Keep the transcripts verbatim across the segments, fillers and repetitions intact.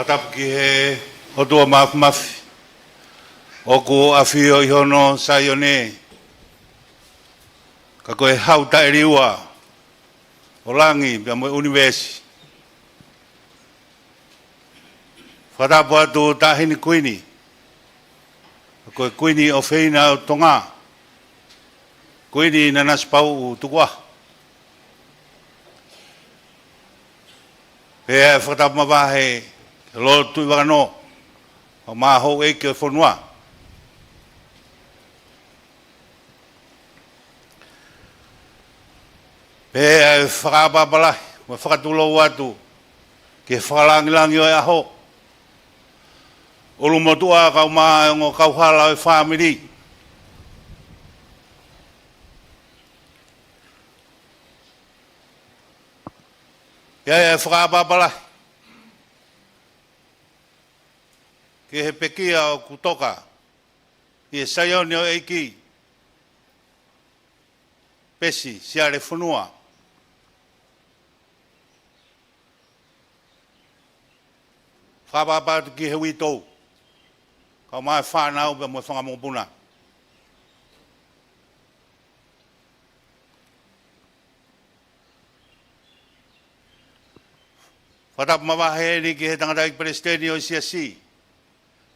Fakatapu ki he ʻOtua Māfimafi, ʻoku ʻafio ʻi hono Saione, ka ko e hau taʻeliua ʻo langi pea mo e ʻunivēsi. Fakatapu atu Taʻahine Kuini, ka ko e Kuini ʻofeina ʻo Tonga, Kuini Nanasipauʻu Tukuʻaho. Pea ʻe fakatapu mavahe ki he Lord Tuʻivakanō, ʻa e kau houʻeiki ʻo e fonua. Pea ʻe fakaʻapaʻapa lahi mo fakatulou atu ki he fakalangilangi ʻo e ʻaho, ʻulumotuʻa kae ʻumaʻā e ongo kauhala ʻo e fāmili. Pea ʻe fakaʻapaʻapa lahi ki he pekia ʻoku toka ʻi he Saione ʻo e ʻEiki, Pesi Siale Fonua. Fakaʻapaʻapa atu ki he uitou, kae ʻumaʻā e fānau pea mo e fanga mokopuna. Fakatapu mavahe eni ki he tangataʻeiki palesiteni ʻo e Siasi,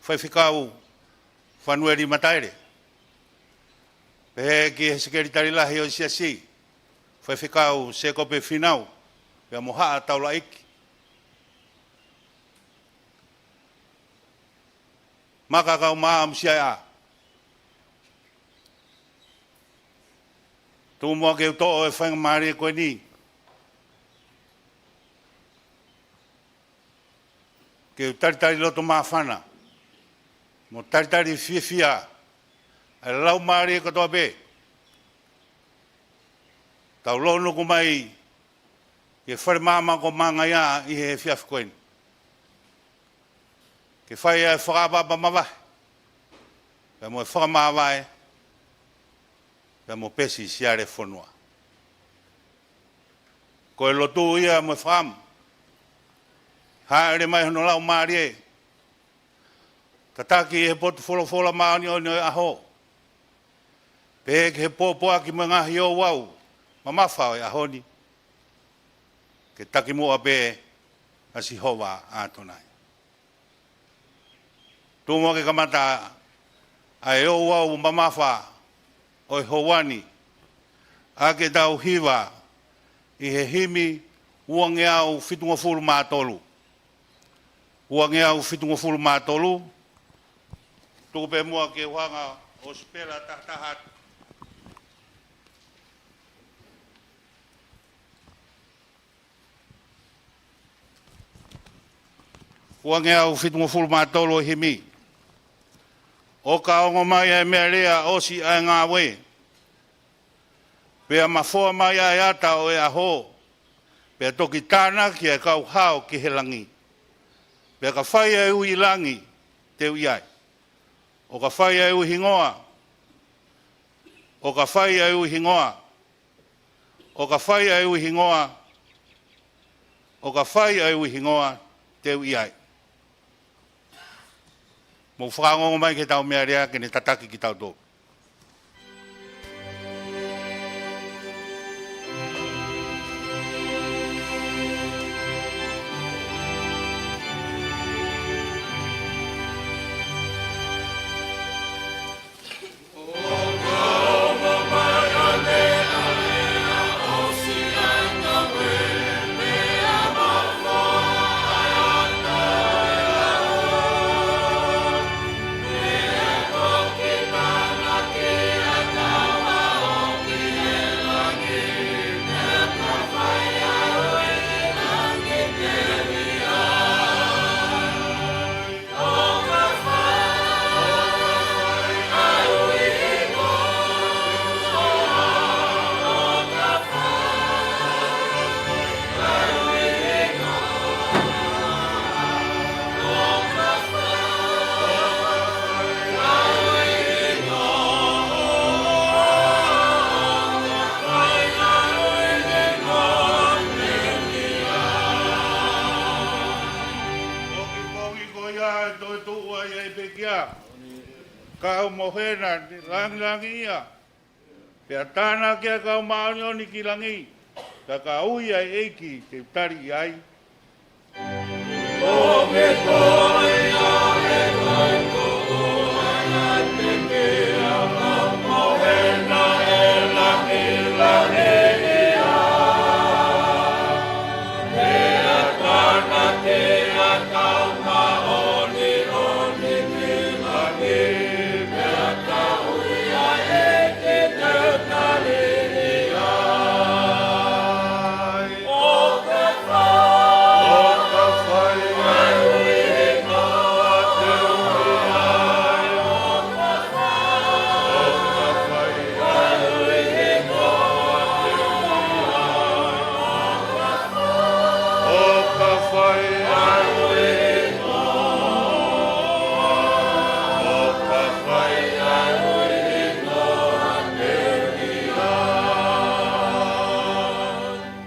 Faifekau Fanueli Mataele. Pehē ki he sekelitali lahi ʻo e Siasi, Faifekau Sēkope Fīnau, pea mo Haʻa Taulaʻeiki. Maka kae ʻumaʻā ʻa Musiaea. Tuku muʻa ke u toʻo e faingamālie ko eni ke u talitali loto māfana mo talitali fiefia ʻa e laumālie kotoa pē ʻoku tau lōnuku mai ki he fale maama ko Mangaia ʻi he efiafi ko eni, ke fai ʻa e fakaʻapaʻapa mavahe pea mo e fakamāvae pea mo Pesi Siale Fonua. Ko e lotu ia mo e fakaʻamu, hāʻele mai hono Laumālie, tataki ʻe he potu folofola māʻoniʻoni ʻo e ʻaho, pehē ki he pōpoaki mo e ngaahi ouau mamafa ʻo e ʻaho ni, ke takimuʻa pē ʻa Sihova ʻAtonai. Tuku muʻa ke kamata ʻa e ouau mamafa ʻo e houa ni ʻaki ʻetau hiva ʻi he himi uangeau fitungofulu mā tolu. Uangeau fitungofulu mā tolu. Tuku pē muʻa ke u hanga ʻo sipela tahataha atu. Uangeau fitungofulu mā tolu ʻo e himi. ʻOka ongo mai ʻa e meʻa lea, ʻosi ʻa e ngāue, pea mafoa mai ʻa e ata ʻo e ʻaho, pea toki tānaki ʻa e kau hao ki he langi, pea ka fai ʻa e ui ʻi langi, te u ʻi ai. ʻO ka fai ʻa e ui hingoa, ʻo ka fai ʻa e ui hingoa, ʻo ka fai ʻa e ui hingoa, ʻo ka fai ʻa e ui hingoa, te u ʻi ai. Mou fakaongoongo mai ki heʻetau meʻa lea ke ne tataki kitautolu. Kau mohe na, langilangiʻia. Pea tānaki ʻa e kau māʻoniʻoni ki langi. Ka ka ui ʻa e ʻEiki te u tali ai.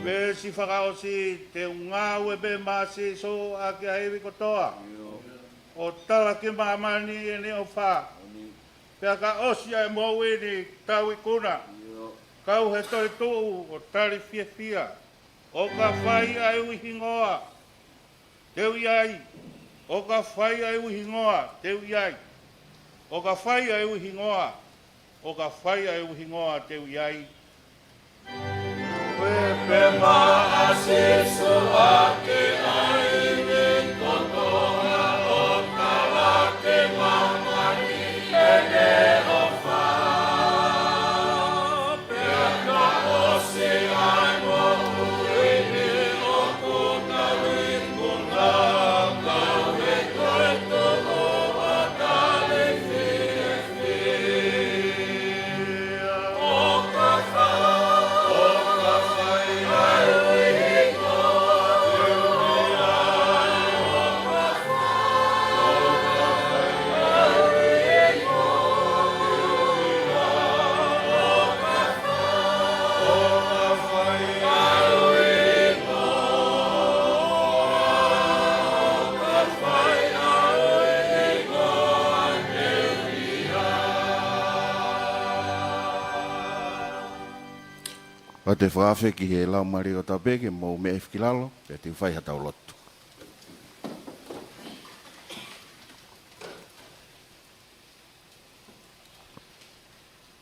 Veesi fakaʻosi, te u ngāue pē maʻa Sīsū ʻaki ʻa e ivi kotoa. ʻO tala ki māmani ʻene ʻofa. Pea ka ʻosi ʻa e moʻui ni tau ikuna. Kau he toetuʻu ʻo tali fiefia. ʻO ka fai ʻa e ui hingoa, te u ʻi ai. ʻO ka fai ʻa e ui hingoa, te u ʻi ai. ʻO ka fai ʻa e ui hingoa, ʻo ka fai ʻa e ui hingoa, te u ʻi ai. Pea maʻa Sīsū ʻaki ʻa e ivi kotoa ʻo tala ki māmani ʻene ʻofa. Pea ka ʻosi ʻa e moʻui ni ʻoku tau ikuna, kau he toetuʻu ʻo tali fiefia. ʻOku te fakaafe ki he Laumālie kotoa pē ke mou meʻa hifo ki lalo, pea te u fai haʻatau lotu.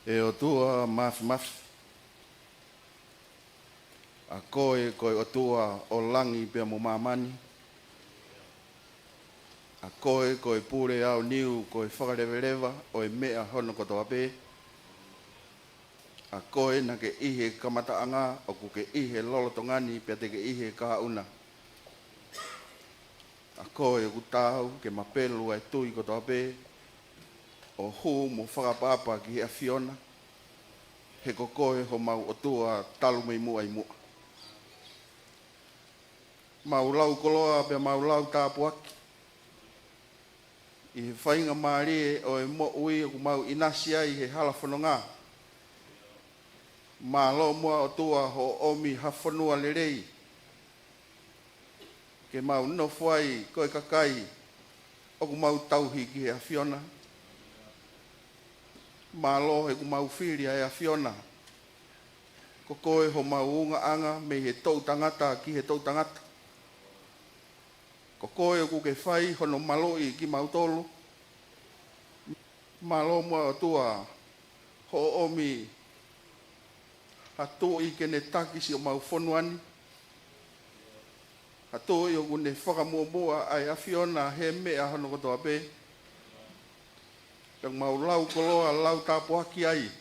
ʻE ʻOtua Māfimafi, ʻa koe ko e ʻOtua ʻo langi pea mo māmani. ʻA koe ko e pule aoniu, ko e fakaleveleva ʻo e meʻa hono kotoa pē. ʻA koe naʻa ke ʻi he kamataʻanga, ʻoku ke ʻi he lolotonga ni, pea te ke ʻi he kahaʻu na. ʻA koe ʻoku taau ke mapelu ʻa e tui kotoa pē, ʻo hū mo fakaʻapaʻapa ki he ʻAfiona, he ko koe homau ʻOtua talu mei muʻa ʻi muʻa. Mau lau koloa pea mau lau tāpuaki ʻi he faingamālie ʻo e moʻui ʻoku mau ʻinasi ai he hala fononga. Mālō muʻa ʻOtua hoʻo ʻomi ha fonua lelei ke mau nofo ai ko e kakai ʻoku mau tauhi ki he ʻAfiona. Mālō he ʻoku mau fili ʻa e ʻAfiona. Ko koe homau ungaʻanga mei he toʻutangata ki he toʻutangata. Ko koe ʻoku ke fai hono maluʻi kimautolu. Mālō muʻa ʻOtua hoʻo ʻomi ha tuʻi ke ne taki siʻomau fonua ni. Ha tuʻi ʻoku ne fakamuʻomuʻa ʻa e ʻAfiona he meʻa hono kotoa pē. Pea mau lau koloa, lau tāpuaki ai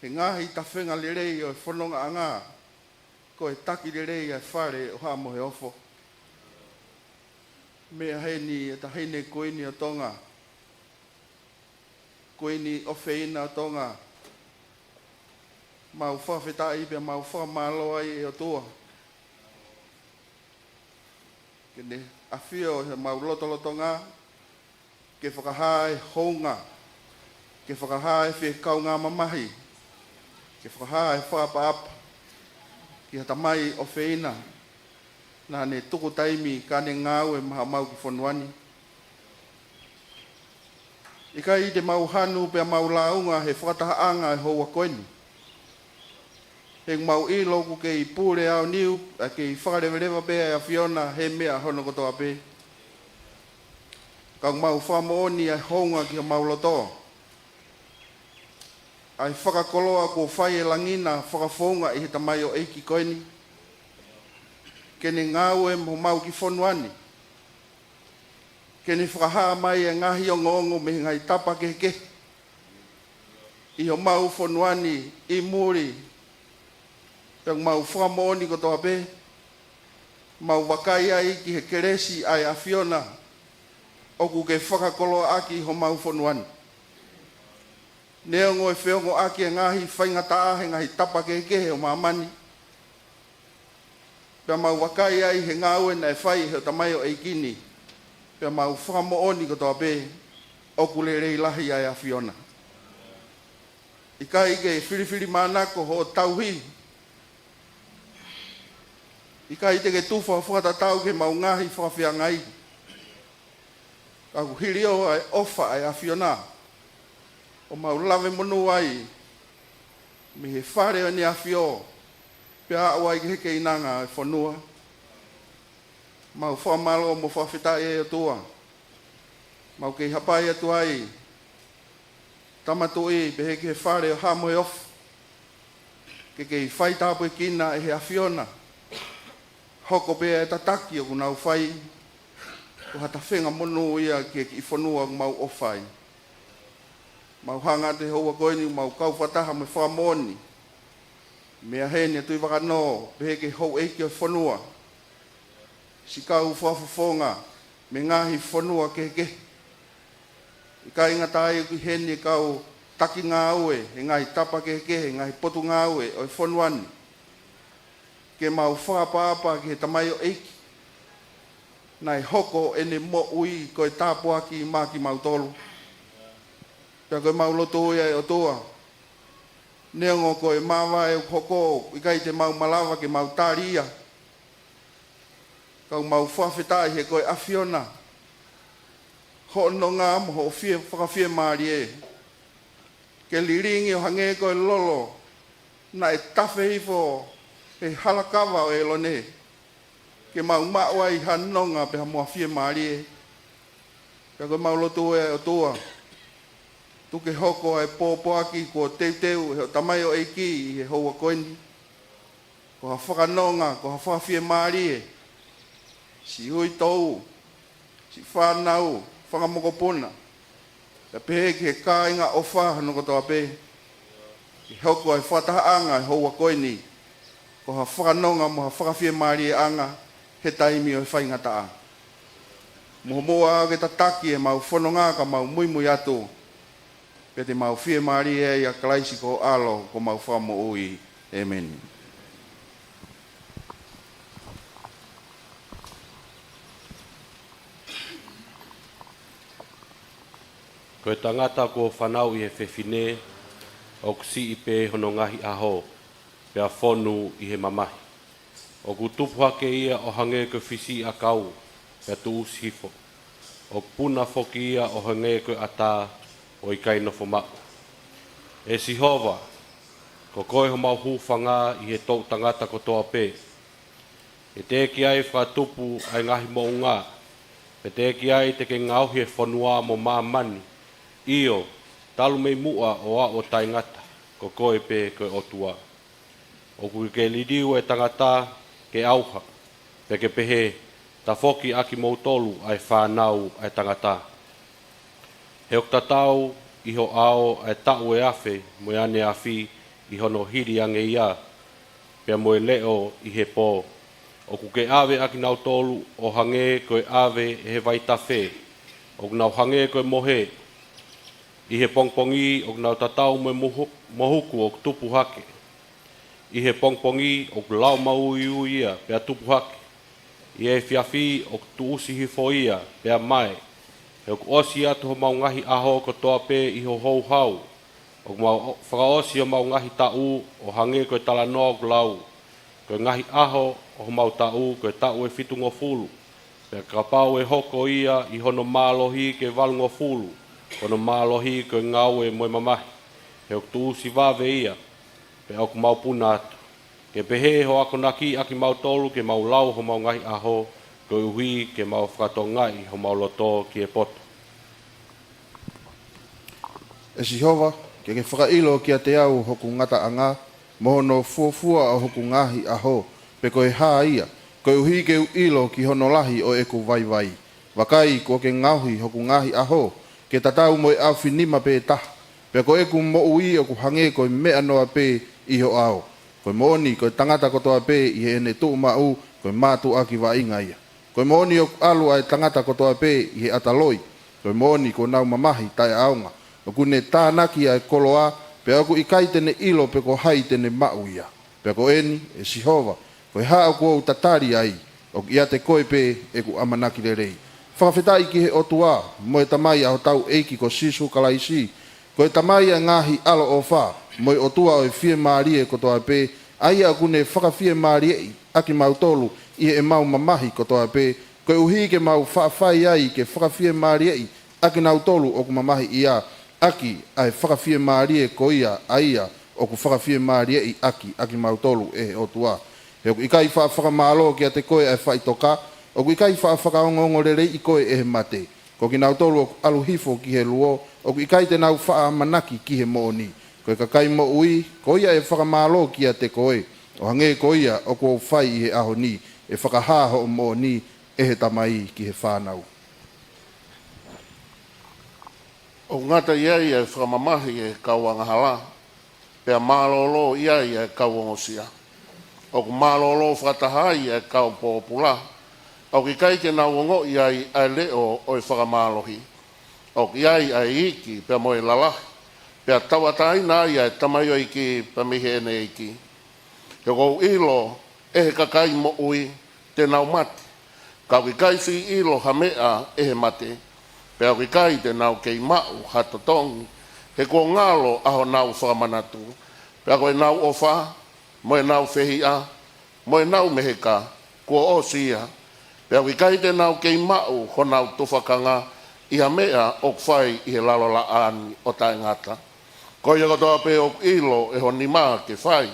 he ngaahi tafenga lelei ʻo e fonongaʻanga, ko e taki lelei ʻa e fale ʻo Haʻa Moheofo. Meʻa heni e Taʻahine Kuini ʻo Tonga, Kuini ʻofeina ʻo Tonga, mau fakafetaʻi pea mau fakamālō ai ʻe ʻOtua. Ke ne ʻafio he mau lotolotonga, ke fakahā e hounga, ke fakahā e fie kaungā mamahi, ke fakahā e fakaʻapaʻapa ki ha tamai ʻofeina naʻa ne tuku taimi ka ne ngāue maʻa mau ki fonua ni. ʻIkai te mau hanu pea mau lāunga he fakatahaʻanga ʻo e houa ko eni. He ʻoku mau ʻilo ʻoku kei pule aoniu, ʻa e kei fakaleveleva pē ʻa e ʻAfiona he meʻa hono kotoa pē. Ka ʻoku mau fakamoʻoni ʻa e hounga ki homau loto, ʻa e fakakoloa kuo fai ʻe Langina fakafounga ʻi he tamaioʻeiki ko eni, ke ne ngāue mo homau kiʻi fonua ni, ke ne fakahā mai e ngaahi ongoongo mei he ngaahi tapa kehekehe ʻi homau fonua ni ʻi muli. Pea ʻoku mau fakamoʻoni kotoa pē, mau vakai ai ki he kelesi ʻa e ʻAfiona ʻoku ke fakakoloaʻaki homau fonua ni. Neongo e feongoʻaki e ngaahi faingataʻa he ngaahi tapa kehekehe ʻo māmani, pea mau vakai ai he ngāue naʻe fai ʻe hoʻo tamaioʻeiki ni, pea mau fakamoʻoni kotoa pē ʻoku lelei lahi ʻa e ʻAfiona. ʻIkai ke filifilimānako hoʻo tauhi, ʻikai te ke tufa fakatatau ki heʻemau ngaahi fakafeangai. Ka ʻoku hiliō ʻa e ʻofa ʻa e ʻAfiona ʻo mau lave monū ai mei he fale ʻo ʻEne ʻAfio, pea aʻu ai ki he keinanga ʻo e fonua. Mau fakamālō mo fakafetaʻi ʻe ʻOtua. Mau kei hapai atu ai, Tama Tuʻi, pehē ki he fale ʻo Haʻa Moheofo, ke kei faitāpuekina ʻe he ʻAfiona. Hoko pē ʻa e tataki ʻoku nau fai ko ha tafenga monū ia ki he kiʻi fonua ʻoku mau ʻofa ai. Mau hanga atu he houa ko eni ʻoku mau kau fakataha mo e fakamoʻoni, meia heni ʻa Tuʻivakanō, pehē ki he houʻeiki ʻo e fonua, siʻi kau fakafofonga mei he ngaahi fonua kehekehe. ʻIkai ngata ai, ʻoku ʻi heni e kau taki ngāue he ngaahi tapa kehekehe, ngaahi potungāue ʻo e fonua ni, ke mau fakaʻapaʻapa ki he tamaioʻeiki naʻe hoko ʻene moʻui ko e tāpuaki maʻa kimautolu. Pea ko ʻemau lotu ia ʻe ʻOtua, neongo ko e māvae ʻoku hoko, ʻikai te mau malava ke mau tali ia. Ka ʻoku mau fakafetaʻi he ko e ʻAfiona hoʻo nonga mo hoʻo fie, fakafiemālie, ke lilingi ʻo hangē ko e lolo naʻe tafe hifo he halakava ʻo ʻĒlone, ke mau maʻu ai ha nonga pea mo ha fiemālie. Pea ko ʻemau lotu ia ʻe ʻOtua, tuku ke hoko ʻa e pōpoaki kuo teuteu ʻe hoʻo tamaioʻeiki ʻi he houa ko eni, ko ha fakanonga, ko ha fakafiemālie, siʻi uitou, siʻi fānau, fanga mokopuna, pea pehē ki he kāinga ʻofa hono kotoa pē, ke hoko ʻa e fakatahaʻanga ʻo e houa ko eni ko ha fakanonga mo ha fakafiemālieʻanga he taimi ʻo e faingataʻa. Muʻomuʻa ke tataki ʻemau fononga ka mau muimui atu, pea te mau fiemālie ai ʻia Kalaisi ko ho ʻAlo ko homau Fakamoʻui. ʻĒmeni. Ko e tangata kuo fanauʻi ʻe he fefine, ʻoku siʻi pē hono ngaahi ʻaho, pea fonu ʻi he mamahi. ʻOku tupu hake ia ʻo hangē ko e fisiʻiʻakau, pea tuʻusi hifo. ʻOku puna foki ia ʻo hangē ko e ʻatā, ʻo ʻikai nofo maʻu. ʻE Sihova, ko koe homau hūfanga ʻi he toʻu tangata kotoa pē. ʻE teʻeki ai fakatupu ʻa e ngaahi moʻunga, pea teʻeki ai te ke ngaohi e fonua mo māmani. ʻIo, talu mei muʻa ʻo aʻu ʻo taʻengata, ko koe pē ko e ʻOtua. ʻOku ke liliu e tangata ke ʻauha, pea ke pehē, tafoki ʻa kimoutolu ʻa e fānau ʻa e tangata. He ʻoku tatau ʻi ho ʻao ʻa e taʻu ʻe afe mo e ʻaneafi ʻi hono hili ange ia, pea mo e leʻo ʻi he pō. ʻOku ke ʻave ʻa kinautolu ʻo hangē ko e ʻave ʻe he vaitafe, ʻoku nau hangē ko e mohe. ʻI he pongipongi ʻoku nau tatau mo e mohu-, mohuku ʻoku tupu hake. ʻI he pongipongi ʻoku lao maʻuiʻui ia pea tupu hake. ʻI he efiafi ʻoku tuʻusi hifo ia pea mae. He ʻoku ʻosi atu homau ngaahi ʻaho kotoa pē ʻi ho houhau. ʻOku mau fakaʻosi homau ngaahi taʻu ʻo hangē ko e talanoa ʻoku lau. Ko e ngaahi ʻaho ʻo homau taʻu ko e taʻu ʻe fitungofulu. Pea kapau ʻe hoko ia ʻi hono mālohi ke valungofulu, Ko hono mālohi ko e ngāue mo e mamahi, he ʻoku tuʻusi vave ia, pea ʻoku mau puna atu. Ke pehē hoʻo akonaki ʻa kimautolu ke mau lau homau ngaahi ʻaho, koeʻuhi ke mau fakatokangaʻi homau loto ki he poto. ʻE Sihova, ke ke fakaʻilo kiate au hoku ngataʻanga, mo hono fuofua ʻo hoku ngaahi ʻaho, pe ko e hā ia, koeʻuhi ke u ʻilo ki hono lahi ʻo ʻeku vaivai. Vakai, kuo ke ngaohi hoku ngaahi ʻaho, ke tatau mo e ʻaofinima pē taha. Pea ko ʻeku moʻui ʻoku hangē ko e meʻa noa pē ʻi ho ʻao. Ko e moʻoni, ko e tangata kotoa pē ʻi heʻene tuʻumaʻu, ko e mātuʻaki vaʻinga ia. Ko e moʻoni, ʻoku ʻalu ʻa e tangata kotoa pē ʻi he ʻata loi. Ko e moʻoni, kuo nau mamahi taʻeʻaonga. ʻOku ne tānaki ʻa e koloa, pea ʻoku ʻikai te ne ʻilo pe ko hai te ne maʻu ia. Pea ko eni, ʻe Sihova, ko e hā ʻoku ou tatali ai, ʻoku ʻiate koe pē ʻeku ʻamanaki lelei. Fakafetaʻi ki he ʻOtua, mo e Tamai ʻa hotau ʻEiki ko Sīsū Kalaisi, ko e Tamai ʻa e ngaahi ʻaloʻofa, mo e ʻOtua ʻo e fiemālie kotoa pē, ʻa ia ʻoku ne fakafiemālieʻi ʻa kimautolu ʻi heʻemau mamahi kotoa pē, koeʻuhi ke mau faʻa fai ai ke fakafiemālieʻi ʻa kinautolu ʻoku mamahiʻia ʻaki ʻa e fakafiemālie ko ia, ʻa ia ʻoku fakafiemālieʻi ʻaki ʻa kimautolu ʻe he ʻOtua. He ʻoku ʻikai faʻa fakamālō kiate koe ʻa e faʻitoka, ʻoku ʻikai faʻa fakaongoongoleleiʻi koe ʻe he mate. Ko kinautolu ʻoku ʻalu hifo ki he luo, ʻoku ʻikai te nau faʻa ʻamanaki ki he moʻoni. Ko e kakai moʻui, ko ia ʻe fakamālō kiate koe, ʻo hangē ko ia ʻoku ou fai ʻi he ʻaho ni, ʻe fakahā hoʻo moʻoni ʻe he tamai ki he fānau. ʻOku ngata ʻi ai ʻa e fakamamahi ʻa e kau angahala, pea mālōlō ʻi ai ʻa e kau ongosia. ʻOku mālōlō fakataha ai ʻa e kau pōpula, ʻoku ʻikai ke nau ongoʻi ai ʻa e leʻo ʻo e fakamālohi. ʻOku ʻi ai ʻa e iiki pea mo e lalahi, pea tauʻatāina ai ʻa e tamaioʻeiki pea mei heʻene ʻeiki. He ʻoku ou ʻilo ʻe he kakai moʻui te nau mate, ka ʻoku ʻikai siʻi ʻilo ha meʻa ʻe he mate, pea ʻoku ʻikai te nau kei maʻu ha totongi, he kuo ngalo ʻa honau fakamanatu, pea ko ʻenau ʻofa, mo ʻenau fehiʻa, mo ʻenau meheka, kuo ʻosi ia, pea ʻoku ʻikai te nau kei maʻu honau tufakanga ʻi ha meʻa ʻoku fai ʻi he lalo laʻā ni ʻo taʻengata. Ko ia kotoa pē ʻoku ʻilo ʻe ho nima ke fai,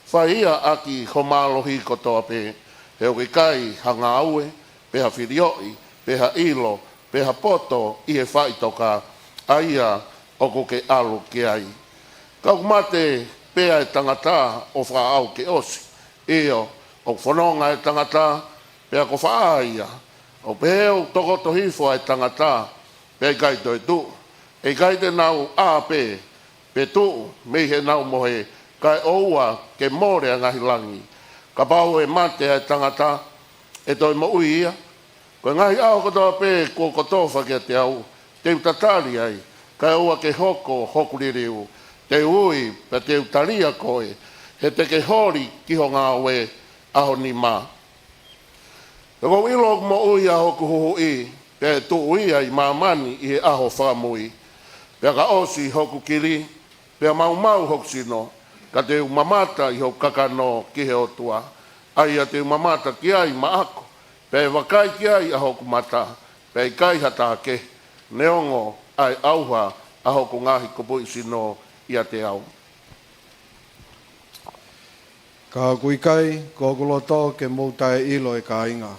fai ia ʻaki ho mālohi kotoa pē, he ʻoku ʻikai ha ngāue, pe ha filioʻi, pe ha ʻilo, pe ha poto ʻi he faʻitoka, ʻa ia ʻoku ke ʻalu ki ai. Ka ʻoku mate pē ʻa e tangata ʻo fakaʻau ke ʻosi. ʻIo, ʻoku fononga ʻa e tangata, pea ko faʻa ia. ʻOku pehē ʻoku tokoto hifo ʻa e tangata, pea ʻikai toe tuʻu. ʻE ʻikai te nau ʻā pē, pe tuʻu mei heʻenau mohe, kae ʻoua ke mole ʻa e ngaahi langi. Kapau ʻe mate ʻa e tangata, ʻe toe moʻui ia? Ko e ngaahi ʻaho kotoa pē kuo kotofa kiate au, te u tatali ai, kae ʻoua ke hoko hoku liliu. Te u ui, pea te u talia koe, he te ke holi ki ho ngāue ʻa ho nima. He ʻoku ou ʻilo ʻoku moʻui ʻa hoku huhuʻi, pea ʻe tuʻu ia ʻi māmani ʻi he ʻaho fakamui. Pea ka ʻosi hoku kili, pea maumau hoku sino, ka te u mamata ʻi hoku kakano ki he ʻOtua, ʻa ia te u mamata ki ai maʻaku, pea ʻe vakai ki ai ʻa hoku mata, pea ʻikai ha taha kehe, neongo ʻa e ʻauha ʻa hoku ngaahi kupuʻi sino ʻiate au. Ka ʻoku ʻikai ko hoku loto ke mou taʻeʻilo, ʻe kāinga,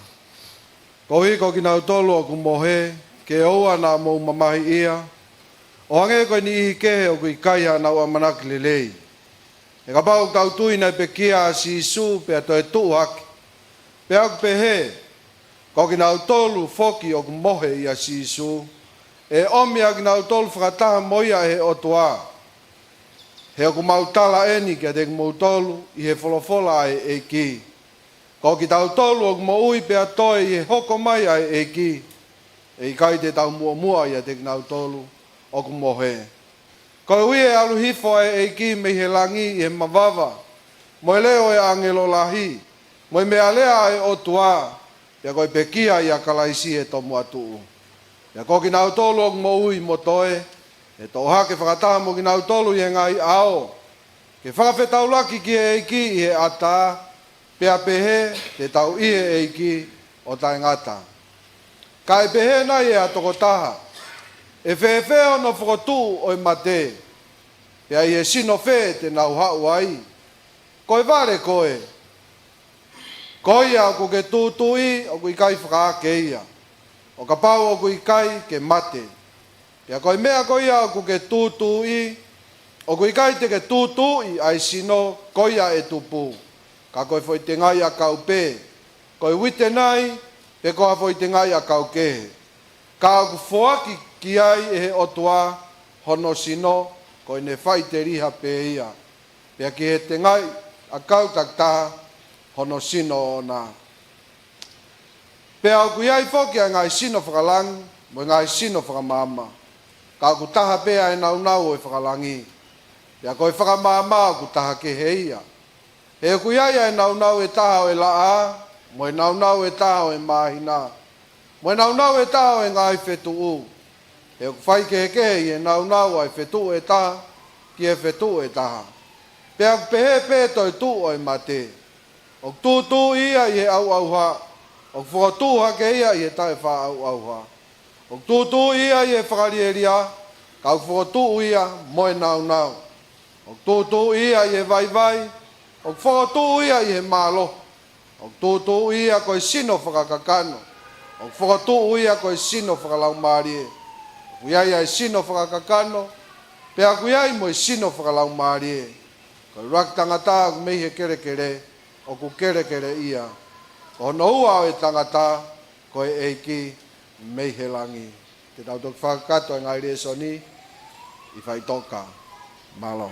koeʻuhi ko kinautolu ʻoku mohe, ke ʻoua naʻa mou mamahiʻia, ʻo hangē ko e niʻihi kehe ʻoku ʻikai haʻanau ʻamanaki lelei. He kapau ʻoku tau tui naʻe pekia ʻa Sīsū pea toe tuʻu hake, pea ʻoku pehē, ko kinautolu foki ʻoku mohe ʻia Sīsū, ʻe ʻomi ʻa kinautolu fakataha mo ia ʻe he ʻOtua. He ʻoku mau tala eni kiate kimoutolu ʻi he folofola ʻa e ʻEiki. Ko kitautolu ʻoku moʻui pea toe ʻi he hoko mai ʻa e ʻEiki, ʻe ʻikai te tau muʻomuʻa ʻiate kinautolu ʻoku mohe. Koeʻuhi ʻe ʻalu hifo ʻa e ʻEiki mei he langi ʻi he mavava, mo e leʻo ʻo e ʻāngelo lahi, mo e meʻalea ʻa e ʻOtua, pea ko e pekia ʻia Kalaisi ʻe tomuʻa tuʻu. Pea ko kinautolu ʻoku moʻui mo toe, ʻe toʻo hake fakataha mo kinautolu ʻi he ngaahi ʻao, ke fakafetaulaki ki he ʻEiki ʻi he ʻatā, pea pehē te tau ʻi he ʻEiki ʻo taʻengata. Ka ʻe pehē nai ʻe ha tokotaha, ʻE fēfē hono fokotuʻu ʻo e mate? Pea ʻi he sino fē te nau haʻu ai? Ko e vale koe. Ko ia ʻoku ke tūtuuʻi, ʻoku ʻikai fakaake ia, ʻo kapau ʻoku ʻikai ke mate. Pea ko e meʻa ko ia ʻoku ke tūtuuʻi, ʻoku ʻikai te ke tūtuuʻi ʻa e sino ko ia ʻe tupu, ka ko e foʻi tengaʻi ʻakau pē, ko e uite nai, pe ko ha foʻi tengaʻi ʻakau kehe. Ka ʻoku foaki ki ai ʻe he ʻOtua hono sino, ko ʻene faʻiteliha pē ia, pea ki he tengaʻi ʻakau takitaha hono sino ʻoʻona. Pea ʻoku ʻi ai foki ʻa e ngaahi sino fakalangi mo e ngaahi sino fakamaama, ka ʻoku taha pē ʻa e nāunau ʻo e fakalangi, pea ko e fakamaama ʻoku taha kehe ia. He ʻoku ʻi ai ʻa e nāunau ʻe taha ʻo e laʻā, mo e nāunau ʻe taha ʻo e māhina, mo e nāunau ʻe taha ʻo e ngaahi fetuʻu. He ʻoku faikehekehe ʻi he nāunau ʻa e fetuʻu ʻe taha ki he fetuʻu ʻe taha. Pea ʻoku pehē pē toetuʻu ʻo e mate. ʻOku tūtuuʻi ia ʻi he ʻauʻauha, ʻoku fokotuʻu hake ia ʻi he taʻefaʻaʻauʻauha. ʻOku tūtuuʻi ia ʻi he fakalielia, ka ʻoku fokotuʻu ia mo e nāunau. ʻOku tūtuuʻi ia ʻi he vaivai, ʻoku fokotuʻu ia ʻi he mālohi. ʻOku tūtuuʻi ia ko e sino fakakakano, ʻoku fokotuʻu ia ko e sino fakalaumālie. ʻOku ʻi ai ʻa e sino fakakakano, pea ʻoku ʻi ai mo e sino fakalaumālie. Ko e ʻuluaki tangata ʻoku mei he kelekele, ʻoku kelekele ia. Ko hono ua ʻo e tangata, ko e ʻEiki mei he langi. Te tau toki fakakakato e ngaahi lēsoni ʻi faʻitoka. Mālō.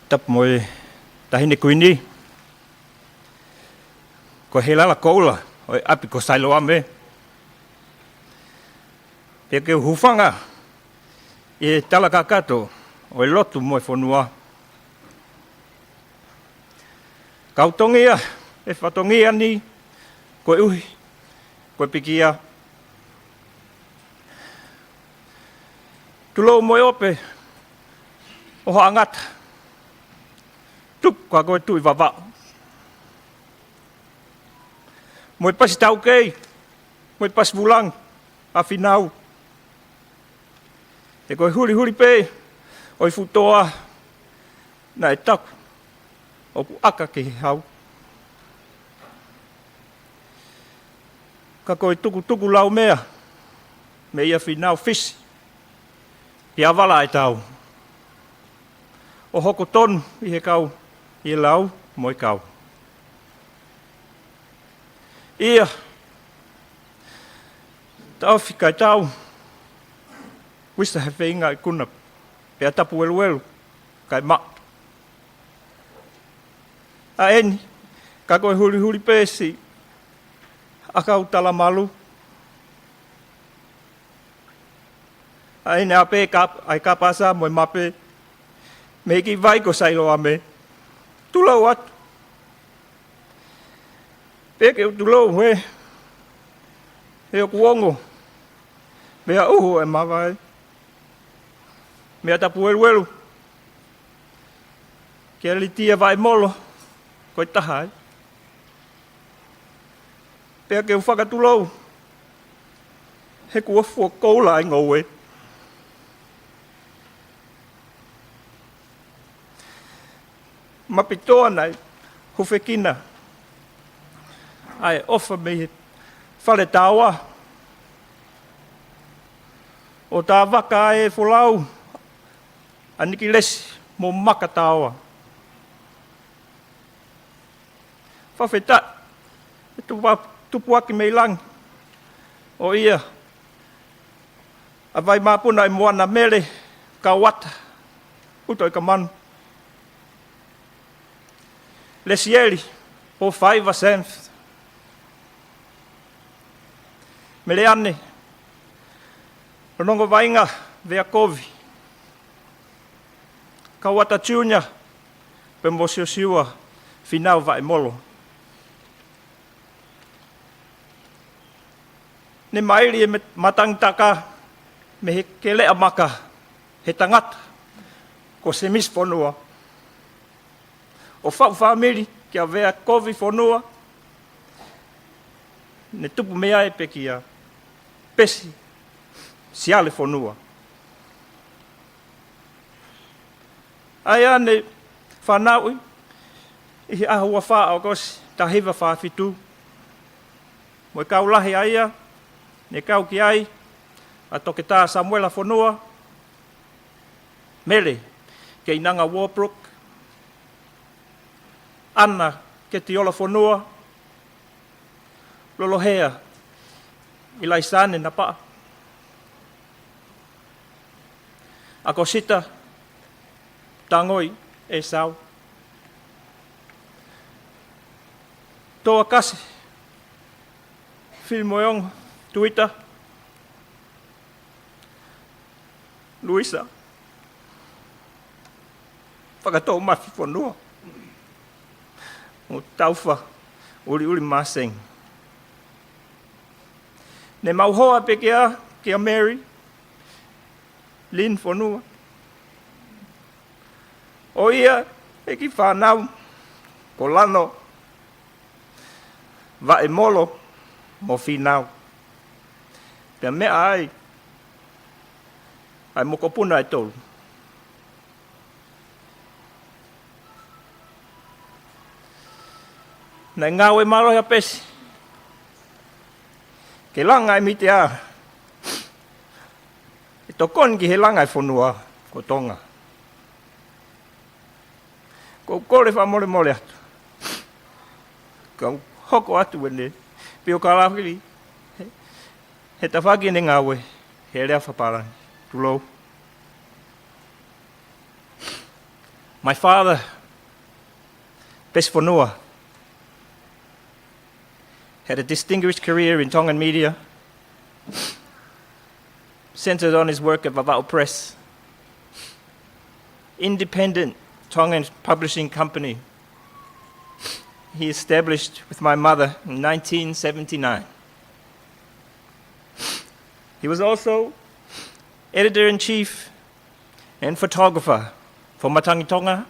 Tapu mo e Taʻahine Kuini, ko e Heilala Koula ʻo e ʻapi ko Sailoame. Pea ke u hūfanga ʻi he tala kakato ʻo e lotu mo e fonua. Kau tongia e fatongia ni koeʻuhi ko e pekia. Tulou mo e ope ʻo haʻa ngata, tuku ka ko e Tuʻi Vavaʻu. Mo e pasi taukei, mo e pasi vulangi ʻa Finau. He ko e hulihuli pē ʻo e futoa naʻe taku ʻoku ʻaka ki he hau. Ka ko e tukutuku laumea mei ʻia Finau Fisi ki ʻAvalaʻaetau, ʻo hoko tonu ʻi he kau, ʻi he lau mo e kau. ʻIa, taʻofi kae tau, uisa he feinga ʻi kuna, pea tapu eluelu kae maʻu. ʻA eni, ka ko e hulihuli pē siʻi ʻakau talamalu. ʻA eni ʻa pē ka, ʻa e kapasa mo e mape mei he kiʻi vai ko Sailoame. Tulou atu. Pea ke u tulou he, he ʻoku ongo meʻa ʻuhu ʻe mavae. Meʻa tapu eluelu kia Litia Vaimolo, ko e taha ai. Pea ke u fakatulou he kuo fuokoula ʻa e ngoue. Mapitoa naʻe hufekina ʻa e ʻofa mei he fale taoa, ʻo tāvaka ai e folau ʻa Nikilesi mo Maka Taoa. Fakafetaʻi, ʻe tupu-, tupuaki mei langi. ʻO ia, ʻa Vaimāpuna ʻi Moana, Mele Kauata ʻUtoikamanu. Lesieli Pōfaiva Senf. Meleane Lonongovainga Veakovi. Kauata Junior, pea mo Siosiua Finau Vaimolo. Ne maili e met-, matangitaka mei he keleʻa maka he tangata ko Semisi Fonua. ʻO faʻu fāmili kia Veakovi Fonua, ne tupu mei ai pē kia Pesi Siale Fonua. ʻA ia ne fanauʻi ʻi he ʻaho ua fā ʻAokosi taha hiva fā fitu. Mo e kau lahi ʻa ia ne kau ki ai ʻa Toketā Samuela Fonua, Mele Keinanga Warbrook, ʻAna Ketiola Fonua, Lolohea ʻIlaisane Napaʻa, ʻAkosita Tangoi ʻEsau, Toakasi Filimoeongo Tuita, Luisa Fakatoumafi Fonua, mo Taufa ʻUliʻuli Māseng. Ne mau hoa pē kia, kia Mary Lynn Fonua, ʻo ia ʻe kiʻi fānau ko Lano, Vaimolo mo Finau. Pea meʻa ai ʻa e mokopuna ʻe tolu. Naʻe ngāue mālohi ʻa Pesi ke langa e mitiā ʻe tokoni ki he langa e fonua ko Tonga. ʻOku ou kole fakamolemole atu, ka u hoko atu ʻeni, pio kalafili he, he tafaʻaki ʻene ngāue he lea fakapālangi. Tulou. My father, Pesi Fonua, had a distinguished career in Tongan media, centered on his work at Vavaʻu Press, independent Tongan publishing company he established with my mother in nineteen seventy-nine. He was also editor-in-chief and photographer for Matangi Tonga,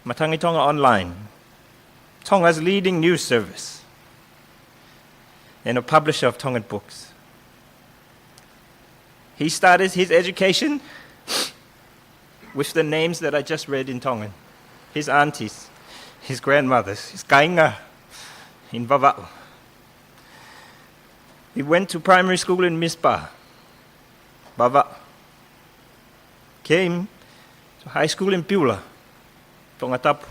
Matangi Tonga Online, Tonga's leading news service, and a publisher of Tongan books. He started his education with the names that I just read in Tongan, his aunties, his grandmothers, his kāinga in Vavaʻu. He went to primary school in Mizpah, Vavaʻu. Came to high school in Beulah, Tongatapu.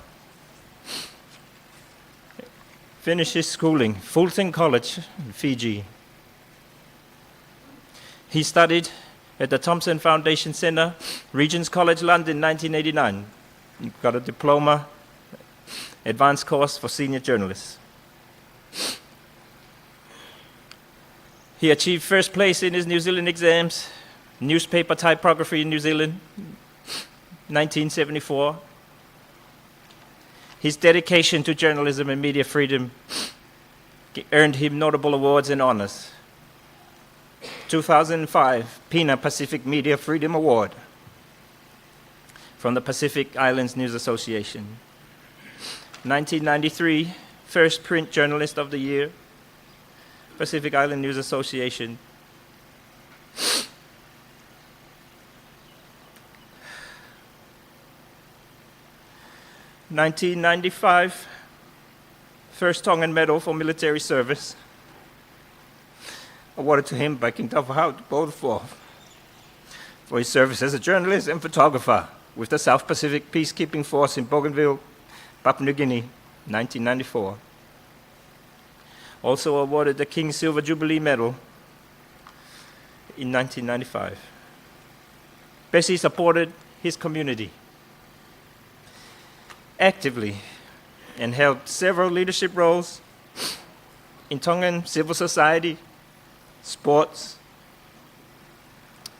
Finished his schooling, Fulton College in Fiji. He studied at the Thomson Foundation Centre, Regent's College London, nineteen eighty-nine. He got a diploma, advanced course for senior journalists. He achieved first place in his New Zealand exams, newspaper typography in New Zealand, nineteen seventy-four. His dedication to journalism and media freedom earned him notable awards and honours. Two thousand five Pina Pacific Media Freedom Award from the Pacific Islands News Association. Nineteen ninety-three First Print Journalist of the Year, Pacific Island News Association. Nineteen ninety-five First Tongan Medal for Military Service, awarded to him by King Taufaʻahau Tupou the fourth for his service as a journalist and photographer with the South Pacific Peacekeeping Force in Bougainville, Papua New Guinea, nineteen ninety-four. Also awarded the King's Silver Jubilee Medal in nineteen ninety-five. Bessie supported his community actively and held several leadership roles in Tongan civil society, sports,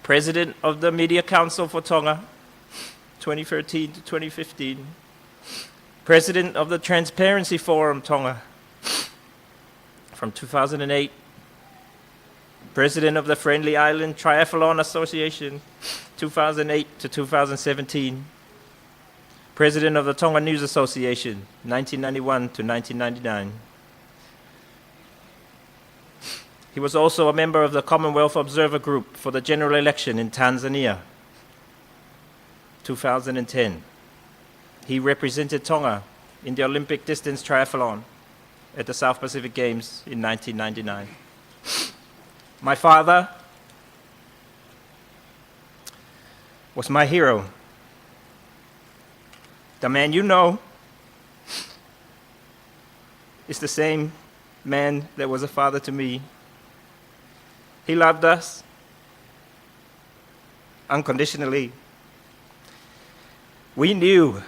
President of the Media Council for Tonga, twenty thirteen to twenty fifteen, President of the Transparency Forum Tonga from two thousand eight, President of the Friendly Island Triathlon Association, two thousand eight to two thousand seventeen, President of the Tonga News Association, nineteen ninety-one to nineteen ninety-nine. He was also a member of the Commonwealth Observer Group for the general election in Tanzania, two thousand ten. He represented Tonga in the Olympic distance triathlon at the South Pacific Games in nineteen ninety-nine. My father was my hero. The man you know is the same man that was a father to me. He loved us unconditionally. We knew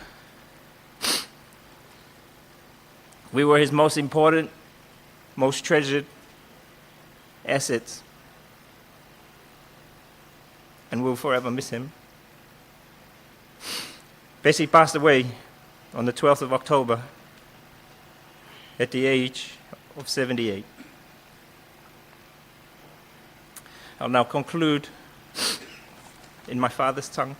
we were his most important, most treasured assets, and we'll forever miss him. Bessie passed away on the twelfth of October at the age of seventy-eight. I'll now conclude in my father's tongue.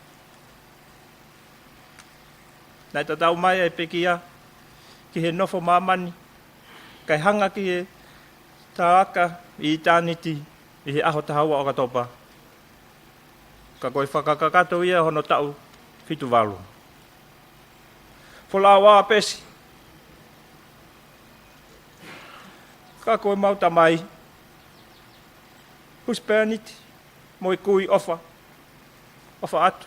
Naʻe tatau mai ʻa e pekia ki he nofo māmani, kae hanga ki he taʻaka ʻi ʻitāniti ʻi he ʻaho taha ua ʻOkatopa. Ka ko e fakakakato ia hono taʻu fitu valu. Folau ā Pesi. Ka ko e mau tamai, husepāniti, mo e kui ʻofa, ʻofa atu.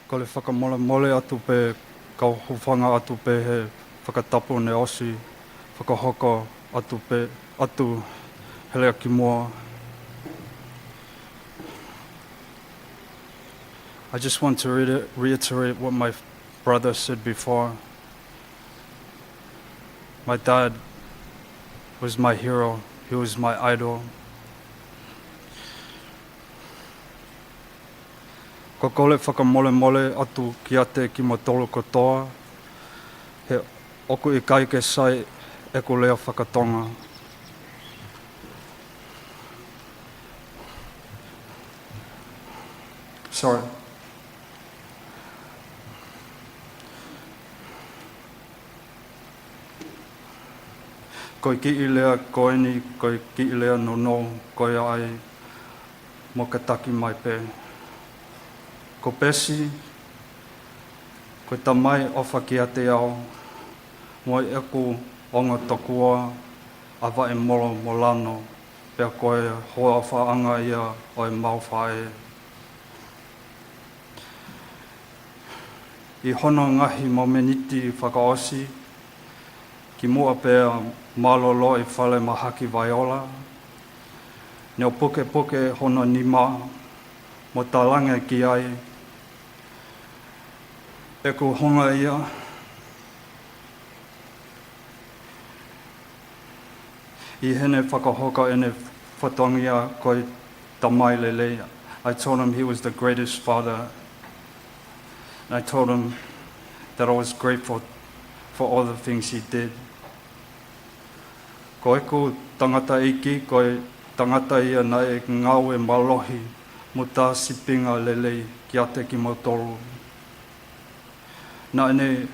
Kole fakamolemole atu pē, kau hūfanga atu pē he fakatapu ne ʻosi fakahoko atu pē, atu he lea ki muʻa. I just want to reiter-, reiterate what my brother said before. My dad was my hero. He was my idol. Ko e kole fakamolemole atu kiate kimoutolu kotoa, he ʻoku ʻikai ke sai ʻeku lea fakatonga. Sorry. Ko e kiʻi lea ko eni, ko e kiʻi lea nounou, ko ia ai mo ka taki mai pē. Ko Pesi, ko e tamai ʻofa kiate au, mo ʻeku ongo tokua ʻa Vaʻemolo mo Lano, pea ko e hoa ʻofaʻanga ia ʻo e mau faʻē. ʻI hono ngaahi momeniti fakaʻosi, kimuʻa pea mālōlō ʻi fale mahaki Vaiola, ne u pukepuke hono nima mo talaange ki ai, ʻeku hunga ia, ʻi heʻene fakahoko ʻene fatongia ko e tamai lelei. I told him he was the greatest father. And I told him that I was grateful for all the things he did. Ko ʻeku tangataʻeiki, ko e tangata ia naʻe ngāue mālohi mo tā sīpinga lelei kiate kimoutolu. Naʻa ne,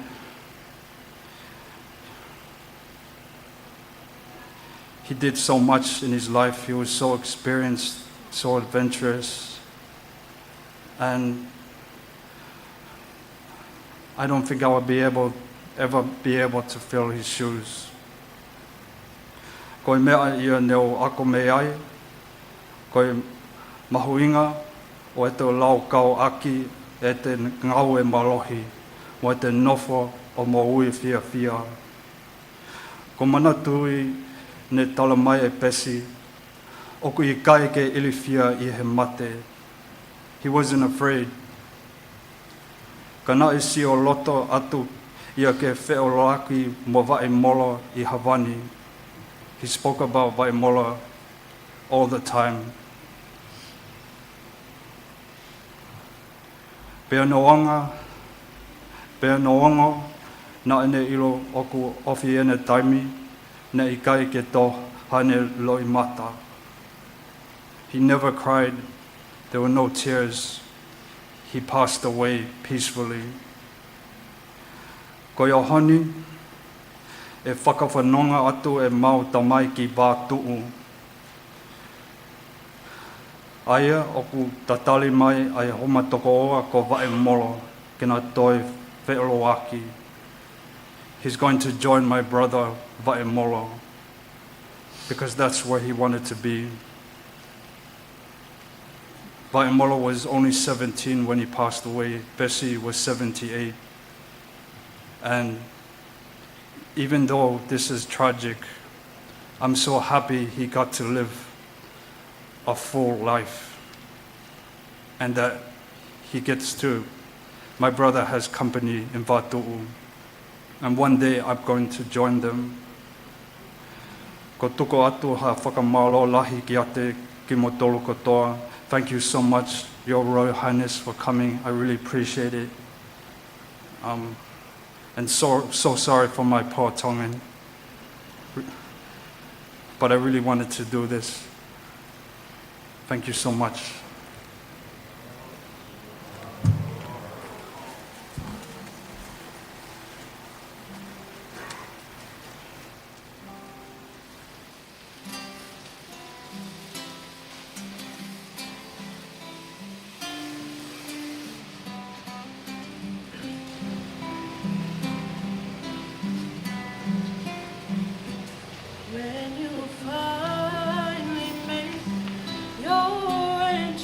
he did so much in his life. He was so experienced, so adventurous. And I don't think I would be able, ever be able to fill his shoes. Ko e meʻa ia ne u ako mei ai, ko e mahuʻinga ʻo ʻete laukau ʻaki ʻete ngāue mālohi mo ʻete nofo ʻo moʻui fiefia. Ko e manatuʻi ne tala mai ʻe Pesi, ʻoku ʻikai ke ilifia ʻi he mate. He wasn't afraid. Ka naʻe sio loto atu ia ke feʻiloaki mo Vaʻemolo ʻi Havani. He spoke about Vaʻemolo all the time. Pea neongo, pea neongo naʻa ne ʻilo ʻoku ofi ʻene taimi, naʻe ʻikai ke tō haʻane loʻimata. He never cried. There were no tears. He passed away peacefully. Ko e ʻaho ni, ʻe fakafanongo atu ʻemau tamai ki Vatuʻu. ʻA ia ʻoku tatali mai ʻa e homa tokoua ko Vaʻemolo ke na toe feʻiloaki. He's going to join my brother Vaʻemolo because that's where he wanted to be. Vaʻemolo was only seventeen when he passed away. Pesi was seventy-eight. And even though this is tragic, I'm so happy he got to live a full life and that he gets to, my brother has company in Vatuʻu, and one day I'm going to join them. Ko e tuku atu ha fakamālō lahi kiate kimoutolu kotoa. Thank you so much, Your Royal Highness, for coming. I really appreciate it. Um, and so, so sorry for my poor Tongan. But I really wanted to do this. Thank you so much. When you finally make your way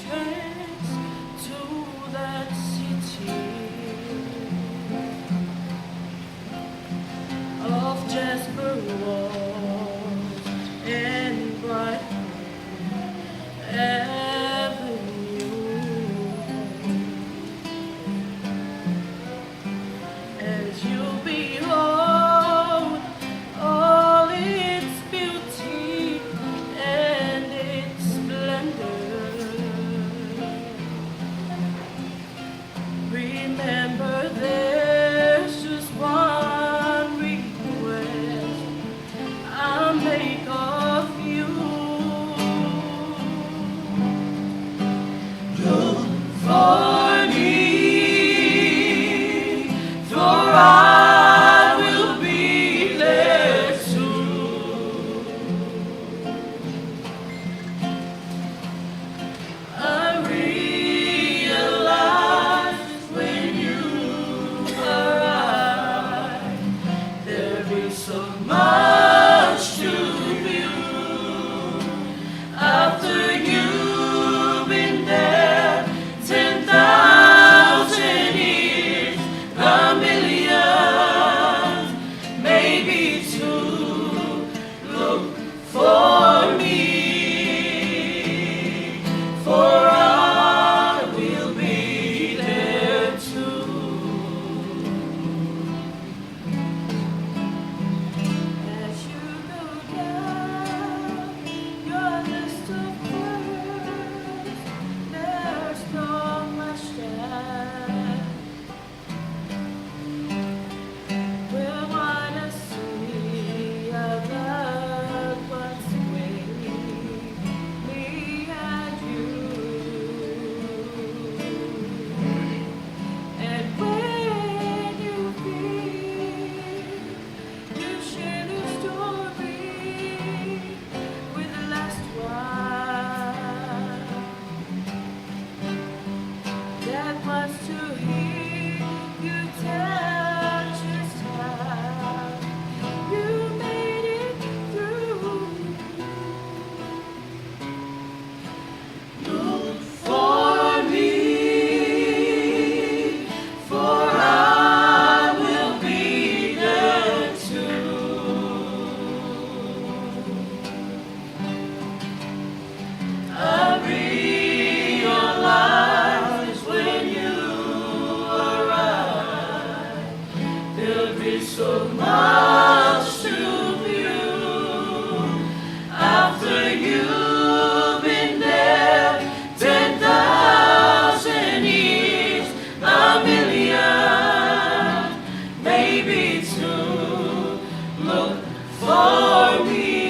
For me,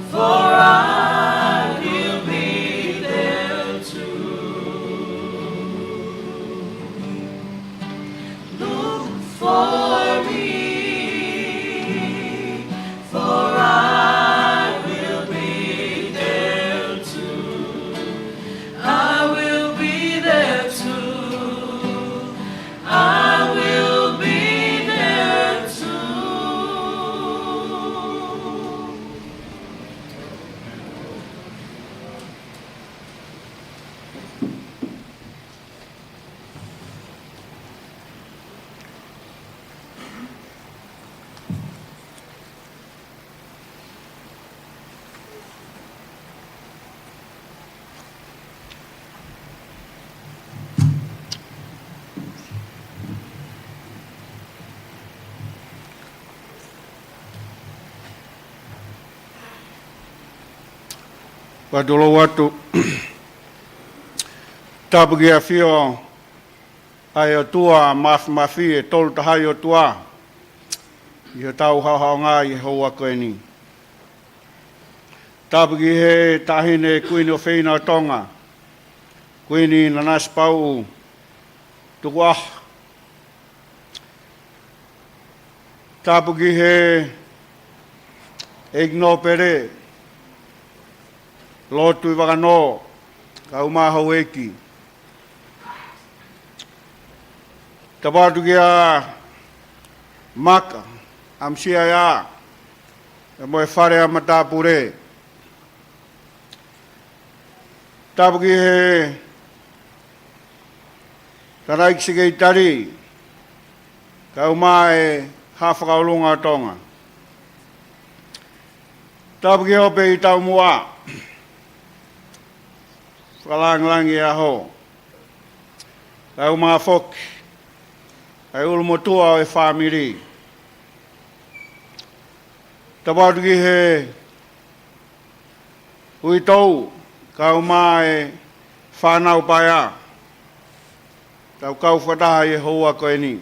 for I will be there too. Look for me, for I will be there too. I will be there too. I will be there too. Pea tulou atu. Tapu ki he ʻAfio ʻa e ʻOtua Māfimafi, ʻa e Tolu Tahaʻi ʻOtua, ʻi hotau haʻohaʻonga ʻi he houa ko eni. Tapu ki he Taʻahine Kuini ʻofeina ʻo Tonga, Kuini Nanasipauʻu Tukuʻaho. Tapu ki he ʻEiki Nōpele, Lord Tuʻivakanō, kae ʻumaʻā houʻeiki. Tapu atu kia Maka, ʻa e Misiasi, pea mo e fale ʻa e matāpule. Tapu ki he Tangataʻeiki Sekelitali, kae ʻumaʻā e Haʻa Fakaʻulunga ʻo Tonga. Tapu ki he hoʻo pē ʻi taumuʻa, fakalāngilangi e ʻaho, kae ʻumaʻā foki ʻa e ʻulumotuʻa ʻo e fāmili. Tapu atu ki he uitou, kae ʻumaʻā e fānau paea, ʻoku tau kau fakataha ʻi he houa ko eni.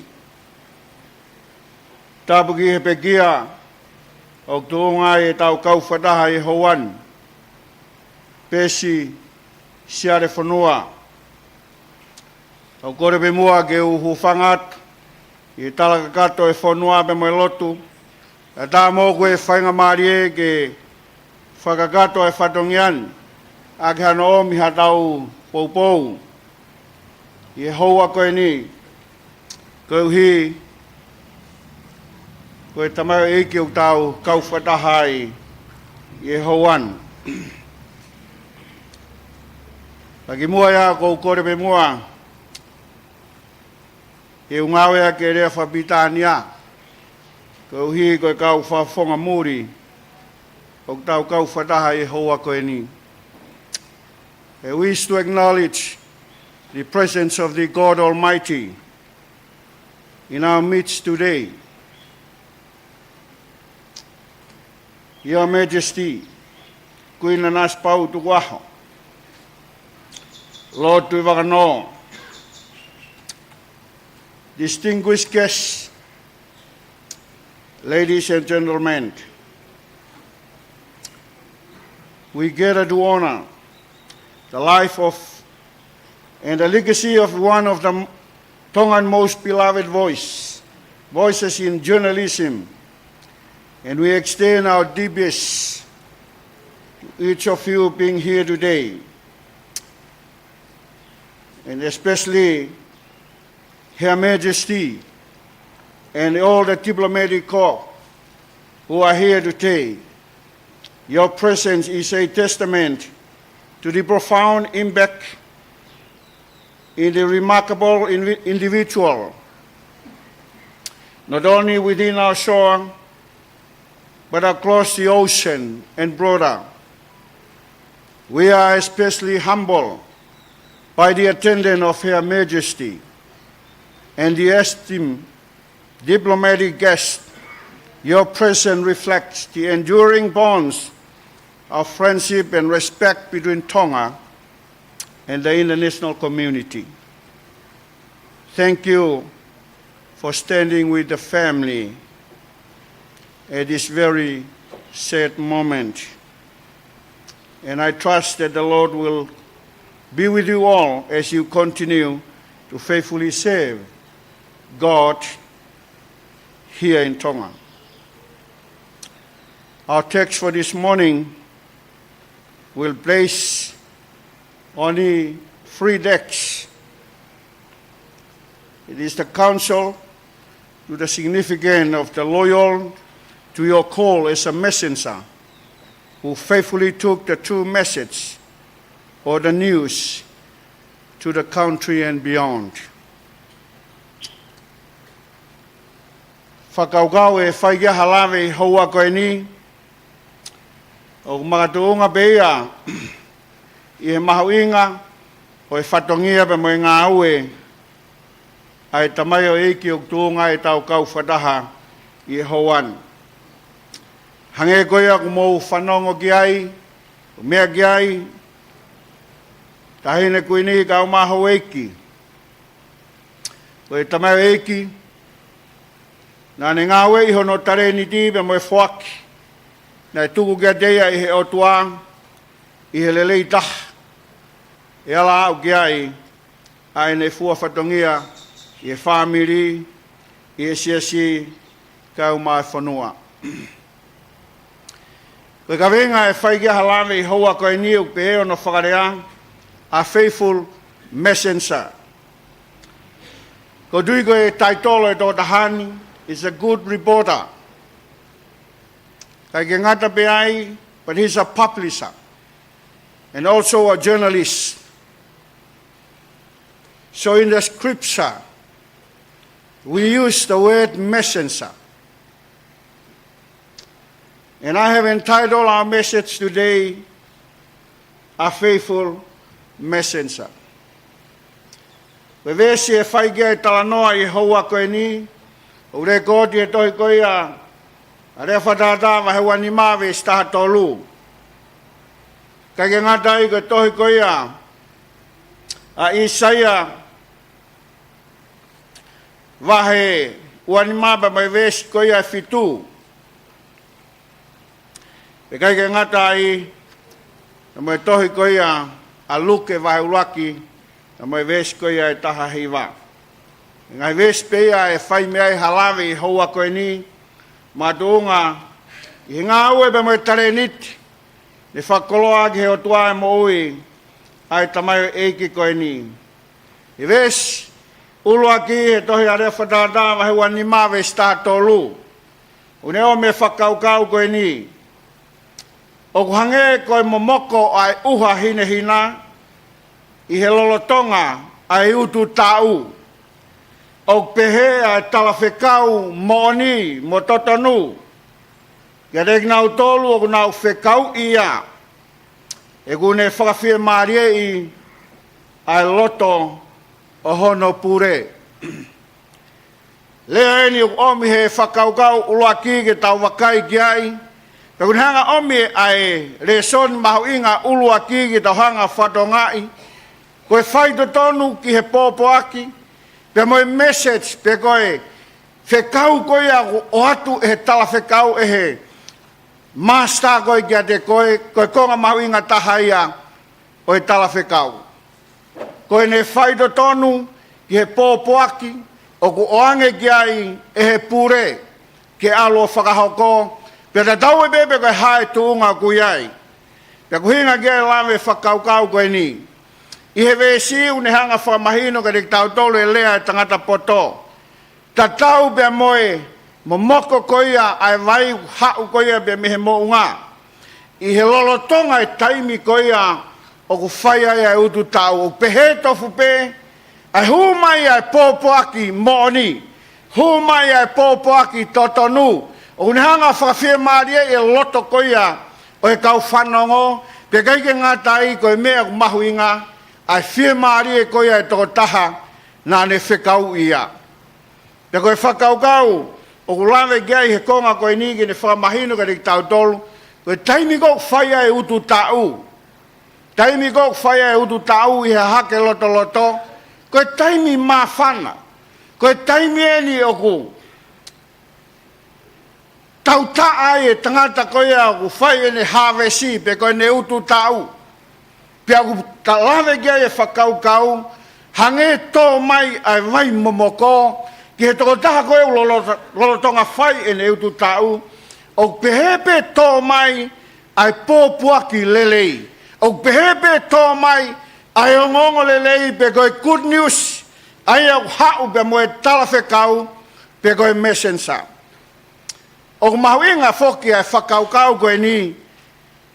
Tapu ki he pekia ʻoku tuʻunga ai ʻetau kau fakataha ʻi he houa ni, Pesi Sialefonua. ʻOku ou kole pē muʻa ke u hūfanga atu ʻi he tala kakato ʻo e fonua pea mo e lotu, kae ʻatā moʻoku e faingamālie ke fakakakato e fatongia ni, ʻaki hano ʻomi haʻatau poupou ʻi he houa ko eni, koeʻuhi ko e tamaioʻeiki ʻoku tau kau fakataha ai ʻi he houa ni. Pea kimuʻa ia ʻoku ou kole pē muʻa ke u ngāueʻaki e lea fakapilitānia, koeʻuhi ko e kau fakafofonga muli ʻoku tau kau fakataha ʻi he houa ko eni. I wish to acknowledge the presence of the God Almighty in our midst today. Your Majesty, Kuini Nanasipauʻu Tukuʻaho, Lord Tuʻivakanō, distinguished guests, ladies and gentlemen, we gather to honor the life of and the legacy of one of the Tongan most beloved voice, voices in journalism, and we extend our deepest to each of you being here today, and especially Her Majesty and all the diplomatic corps who are here today. Your presence is a testament to the profound impact in the remarkable invi-, individual, not only within our shore, but across the ocean and broader. We are especially humbled by the attendance of Her Majesty and the esteemed diplomatic guests. Your presence reflects the enduring bonds of friendship and respect between Tonga and the international community. Thank you for standing with the family at this very sad moment. And I trust that the Lord will be with you all as you continue to faithfully serve God here in Tonga. Our text for this morning will place only three texts. It is the counsel to the significance of the loyal to your call as a messenger who faithfully took the true message or the news to the country and beyond. Fakakaukau ʻe fai ki ai ha lave ʻi he houa ko eni, ʻoku makatuʻunga pē ia ʻi he mahuʻinga ʻo e fatongia pea mo e ngāue ʻa e tamaioʻeiki ʻoku tuʻunga ʻetau kau fakataha ʻi he houa ni. Hangē ko ia ʻoku mou fanongo ki ai, ʻo meʻa ki ai, Taʻahine Kuini, kau mā houʻeiki, ko e tamaioʻeiki naʻa ne ngāueʻi hono talēniti pea mo e foaki naʻe tuku kiate ia ʻe he ʻOtua ʻi he lelei taha, ʻe ala aʻu ki ai ʻa ʻene fua fatongia ʻi he fāmili, ʻi he siasi, kae ʻumaʻā e fonua. Ko e kaveinga ʻe fai ki ai ha lave ʻi he houa ko eni ʻoku pehē hono fakalea, a faithful messenger. ʻOku ou tui ko e taitolo ʻo e tokotaha ni is a good reporter. ʻIkai ke ngata pē ai, but he's a publisher and also a journalist. So in the scripture, we use the word messenger. And I have entitled our message today, A Faithful Messenger. Ko e veesi ʻe fai ki ai e talanoa ʻi he houa ko eni, ʻoku lekooti he tohi ko ia ʻa Lea Fakatātā vahe ua nima veesi taha tolu. ʻIkai ke ngata ai, ko e tohi ko ia ʻa ʻĪsaia vahe ua nima pea mo e veesi ko ia ʻe fitu. Pea ʻikai ke ngata ai, pea mo e tohi ko ia ʻa Luke vahe ʻuluaki, pea mo e veesi ko ia ʻe taha hiva. Ngaahi veesi pē ia ʻe fai mei ai ha lave ʻi he houa ko eni, makatuʻunga ʻi he ngāue pea mo e talēniti ne fakakoloa ʻaki ʻe he ʻOtua e moʻui ʻa e tamaioʻeiki ko eni. ʻI he veesi ʻuluaki he tohi ʻa Lea Fakatātā vahe ua nima veesi taha tolu, ʻoku ne ʻomi e fakakaukau ko eni: ʻOku hangē ko e momoko ʻa e ʻuha hinehina ʻi he lolotonga ʻa e utu taʻu. ʻOku pehē ʻa e talafekau moʻoni mo totonu kiate kinautolu ʻoku nau fekauʻi ia, he ʻoku ne fakafiemālieʻi ʻa e loto ʻo hono pule. Lea eni ʻoku ʻomi he fakakaukau ʻuluaki ke tau vakai ki ai, pea ʻoku ne hanga ʻomi ʻa e lēsoni mahuʻinga ʻuluaki ke tau hanga fakatokangaʻi, ko e faitotonu ki he pōpoaki pea mo e message, pe ko e fekau ko ia ʻoku ʻoatu ʻe he talafekau, ʻe he master ko ē kiate koe, ko e konga mahuʻinga taha ia ʻo e talafekau. Ko ʻene faitotonu ki he pōpoaki ʻoku ʻoange ki ai ʻe he pule ke ʻalu ʻo fakahoko, pea tatau ai pē pe ko e hā e tuʻunga ʻoku ʻi ai. Pea ʻoku ʻuhinga ki ai e lave fakakaukau ko eni. ʻI he veesi ʻoku ne hanga fakamahino kiate kitautolu e lea e tangata poto, tatau pea mo e momoko ko ia ʻa e vai ʻoku haʻu ko ia pea mei he moʻunga, ʻi he lolotonga e taimi ko ia ʻoku fai ai ʻa e utu taʻu. ʻOku pehē tofu pē, ʻa e hū mai ʻa e pōpoaki moʻoni, hū mai ʻa e pōpoaki totonu, ʻoku ne hanga fakafiemālieʻi e loto ko ia ʻo e kau fanongo, pea ʻikai ke ngata ai, ko e meʻa ʻoku mahuʻinga, ʻa e fiemālie ko ia e tokotaha naʻa ne fekauʻi ia. Pea ko e fakakaukau ʻoku lave ki ai he konga ko eni ke ne fakamahino kiate kitautolu, ko e taimi ko ē ʻoku fai ai e utu taʻu, taimi ko ē ʻoku fai ai e utu taʻu ʻi he hahake lotoloto, ko e taimi māfana, ko e taimi eni ʻoku ʻOku taʻa ai e tangata ko ia ʻoku fai ʻene hāvesi pe ko ʻene utu taʻu. Pea ʻoku ta lave ki ai e fakakaukau, hangē tō mai ʻa e vai momoko ki he tokotaha ko ia ʻoku lolo-, lolotonga fai ʻene utu taʻu, ʻoku pehē pē tō mai ʻa e pōpoaki lelei. ʻOku pehē pē tō mai ʻa e ongoongo lelei pe ko e good news, ʻa ia ʻoku haʻu pea mo e talafekau pe ko e messenger. ʻOku mahuʻinga foki ʻa e fakakaukau ko eni,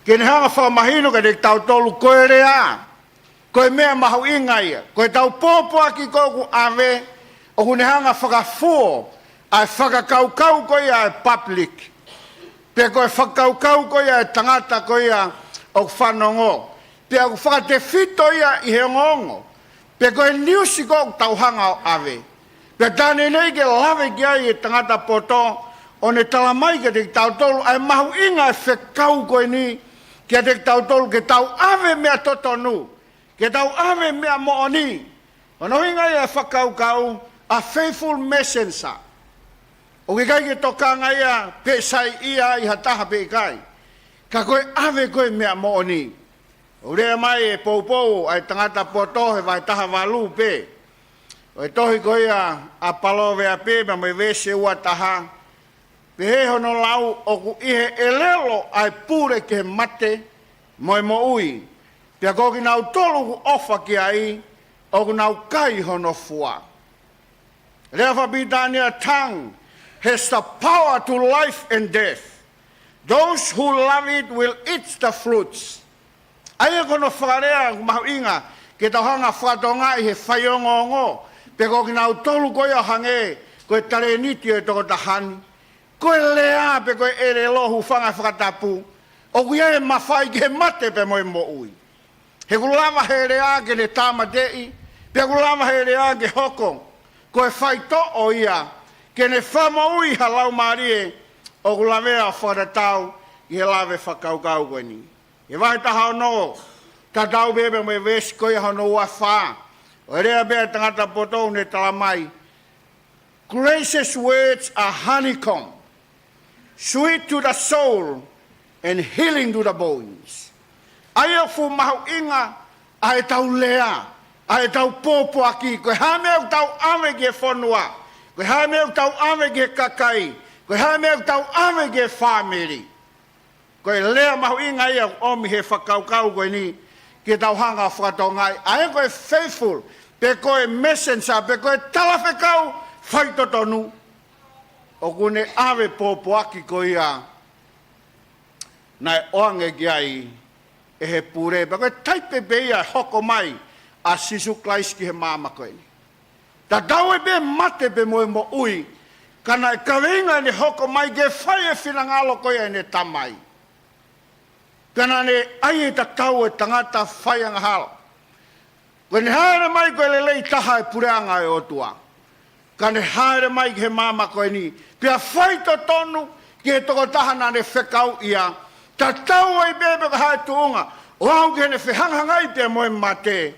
ke ne hanga fakamahino kiate kitautolu ko e lea, ko e meʻa mahuʻinga ia, ko ʻetau pōpoaki ko ē ʻoku ʻave, ʻoku ne hanga fakafuo ʻa e fakakaukau ko ia ʻa e public, pe ko e fakakaukau ko ia ʻa e tangata ko ia ʻoku fanongo, pea ʻoku fakatefito ia ʻi he ongoongo, pe ko e niusi ko ē ʻoku tau hanga ʻo ʻave. Pea tā neʻineʻi ke lave ki ai e tangata poto, ʻo ne tala mai kiate kitautolu ʻa e mahuʻinga e fekau ko eni kiate kitautolu, ke tau ʻave meʻa totonu, ke tau ʻave meʻa moʻoni. Ko hono ʻuhinga ia e fakakaukau, a faithful messenger. ʻOku ʻikai ke tokanga ia pe saiʻia ai ha taha pe ʻikai, ka ko e ʻave ko ē meʻa moʻoni. ʻOku lea mai e poupou ʻa e tangata poto he vahe taha valu pē ʻo e tohi ko ia ʻa Palōvepi, pea mo e veesi ua taha, pehē hono lau, ʻoku ʻi he ʻelelo ʻa e pule ki he mate mo e moʻui, pea ko kinautolu ʻoku ʻofa ki ai, ʻoku nau kai hono fua. Lea fakapilitānia, tongue has the power to life and death. Those who love it will eat the fruits. ʻA ia ko hono fakalea ʻoku mahuʻinga ke tau hanga fakatokangaʻi he faiongoongo, pe ko kinautolu ko ia ʻoku hangē ko e talēniti ʻo e tokotaha ni. Ko e lea pe ko e ʻelelo, hūfanga he fakatapu, ʻoku ʻi ai e mafai ki he mate pea mo e moʻui. He ʻoku lava he lea ke ne tāmateʻi, pea ʻoku lava he lea ke hoko ko e faitoʻo ia ke ne fakamoʻui ha laumālie. ʻOku lavea ʻo fakatatau ʻi he lave fakakaukau ko eni. He vahe taha ono, tatau pē pea mo e veesi ko ia hono ua fā, ʻo e lea pē ʻa e tangata poto ʻo ne tala mai, gracious words are honeycomb, sweet to the soul and healing to the bones. ʻA ia ʻoku fuʻu mahuʻinga ʻa ʻetau lea, ʻa ʻetau pōpoaki, ko e hā e meʻa ʻoku tau ʻave ki he fonua, ko e hā e meʻa ʻoku tau ʻave ki he kakai, ko e hā e meʻa ʻoku tau ʻave ki he fāmili. Ko e lea mahuʻinga ia ʻoku ʻomi he fakakaukau ko eni ke tau hanga fakatokangaʻi. ʻA ia ko e faithful, pe ko e messenger, pe ko e talafekau faitotonu, ʻoku ne ʻave pōpoaki ko ia naʻe ʻoange ki ai ʻe he pule, pea ko e taipe pē ia e hoko mai ʻa Sīsū Kalaisi ki he māmani ko eni. Tatau ai pē mate pea mo e moʻui, ka naʻe kaveinga ʻene hoko mai ke fai e finangalo ko ia ʻene Tamai. Ka naʻa ne ʻai e tatau e tangata faiangahala. Ko ʻene hāʻele mai ko e lelei taha e puleʻanga ʻo e ʻOtua. Ka ne hāʻele mai ki he māmani ko eni, pea faitotonu ki he tokotaha naʻa ne fekauʻi ia. Tatau ai pē pe ko e hā e tuʻunga, ʻo aʻu ki heʻene fehangahangai pea mo e mate,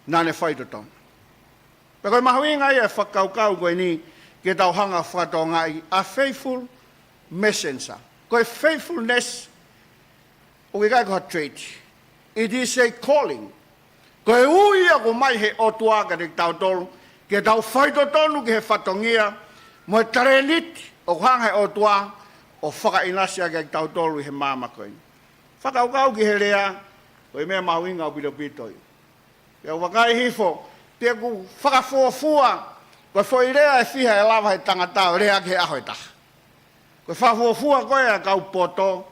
naʻa ne faitotonu. Pea ko e mahuʻinga ia e fakakaukau ko eni ke tau hanga fakatokangaʻi, a faithful messenger. Ko e faithfulness ʻoku ʻikai ko ha trait. It is a calling. Ko e ui ia ʻoku ʻomai he ʻOtua kiate kitautolu, ke tau faitotonu ki he fatongia mo e talēniti ʻoku hanga he ʻOtua ʻo fakaʻinasi ʻaki kitautolu ʻi he māmani ko eni. Fakakaukau ki he lea, ko e meʻa mahuʻinga ʻaupito ia. Pea u vakai hifo, pea ʻoku fakafuofua, ko e foʻi lea ʻe fiha ʻe lava he tangata ʻo lea ki he ʻaho ʻe taha. Ko e fakafuofua ko ē ʻa e kau poto,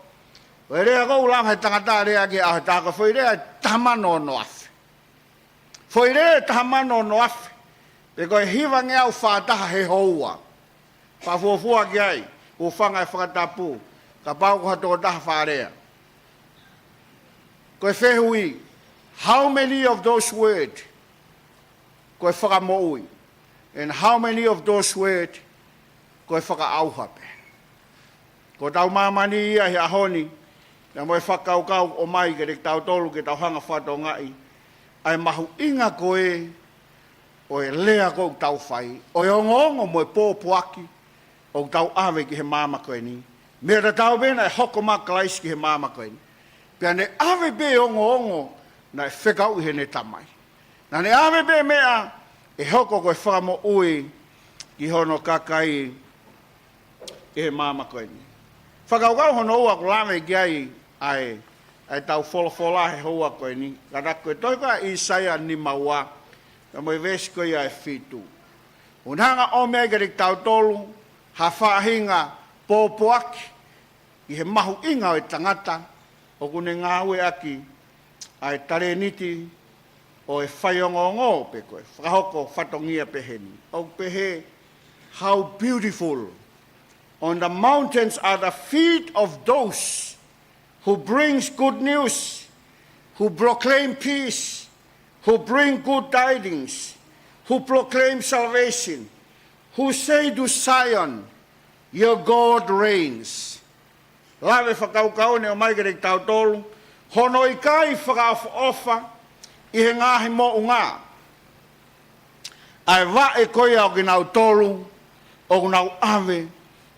ko e lea ʻoku lava he tangata ʻo lea ki he ʻaho ʻe taha, ko e foʻi lea ʻe taha mano ono afe. Foʻi lea ʻe taha mano ono afe, pe ko e hivangeau fā taha he houa. Fakafuofua ki ai, hūfanga he fakatapu, kapau ko ha tokotaha fakalea. Ko e fehuʻi, how many of those words ko e fakamoʻui? And how many of those words ko e fakaʻauha pē? Ko hotau māmani ia he ʻaho ni, pea mo e fakakaukau ʻoku ʻomai kiate kitautolu ke tau hanga fakatokangaʻi ʻa e mahuʻinga ko ē ʻo e lea ʻoku tau fai, ʻo e ongoongo mo e pōpoaki, ʻoku tau ʻave ki he maama ko eni. Meʻa tatau pē naʻe hoko mai ʻa Kalaisi ki he maama ko eni. Pea ne ʻave pē ongoongo naʻe fekauʻi heʻene Tamai. Naʻa ne ʻave pē meʻa ʻe hoko ko e fakamoʻui ki hono kakai ʻi he maama ko eni. Fakakaukau hono ua ʻoku lave ki ai ʻa e, ʻa e tau folofola he houa ko eni. Kātaki ko e tohi ko ia ʻa ʻĪsaia nima ua, pea mo e veesi ko ia ʻe fitu. ʻOku ne hanga ʻo ʻomi ai kiate kitautolu ha faʻahinga pōpoaki ʻi he mahuʻinga ʻo e tangata ʻoku ne ngāueʻaki ʻa e talēniti ʻo e faiongoongo pe ko e fakahoko fatongia pehē ni. ʻOku pehē, "How beautiful on the mountains are the feet of those who brings good news, who proclaim peace, who bring good tidings, who proclaim salvation, who say to Zion, 'Your God reigns.'" Lave fakakaukau ne ʻomai kiate kitautolu, hono ʻikai fakaʻofoʻofa ʻi he ngaahi moʻunga ʻa e vaʻe ko ia ʻo kinautolu ʻoku nau ʻave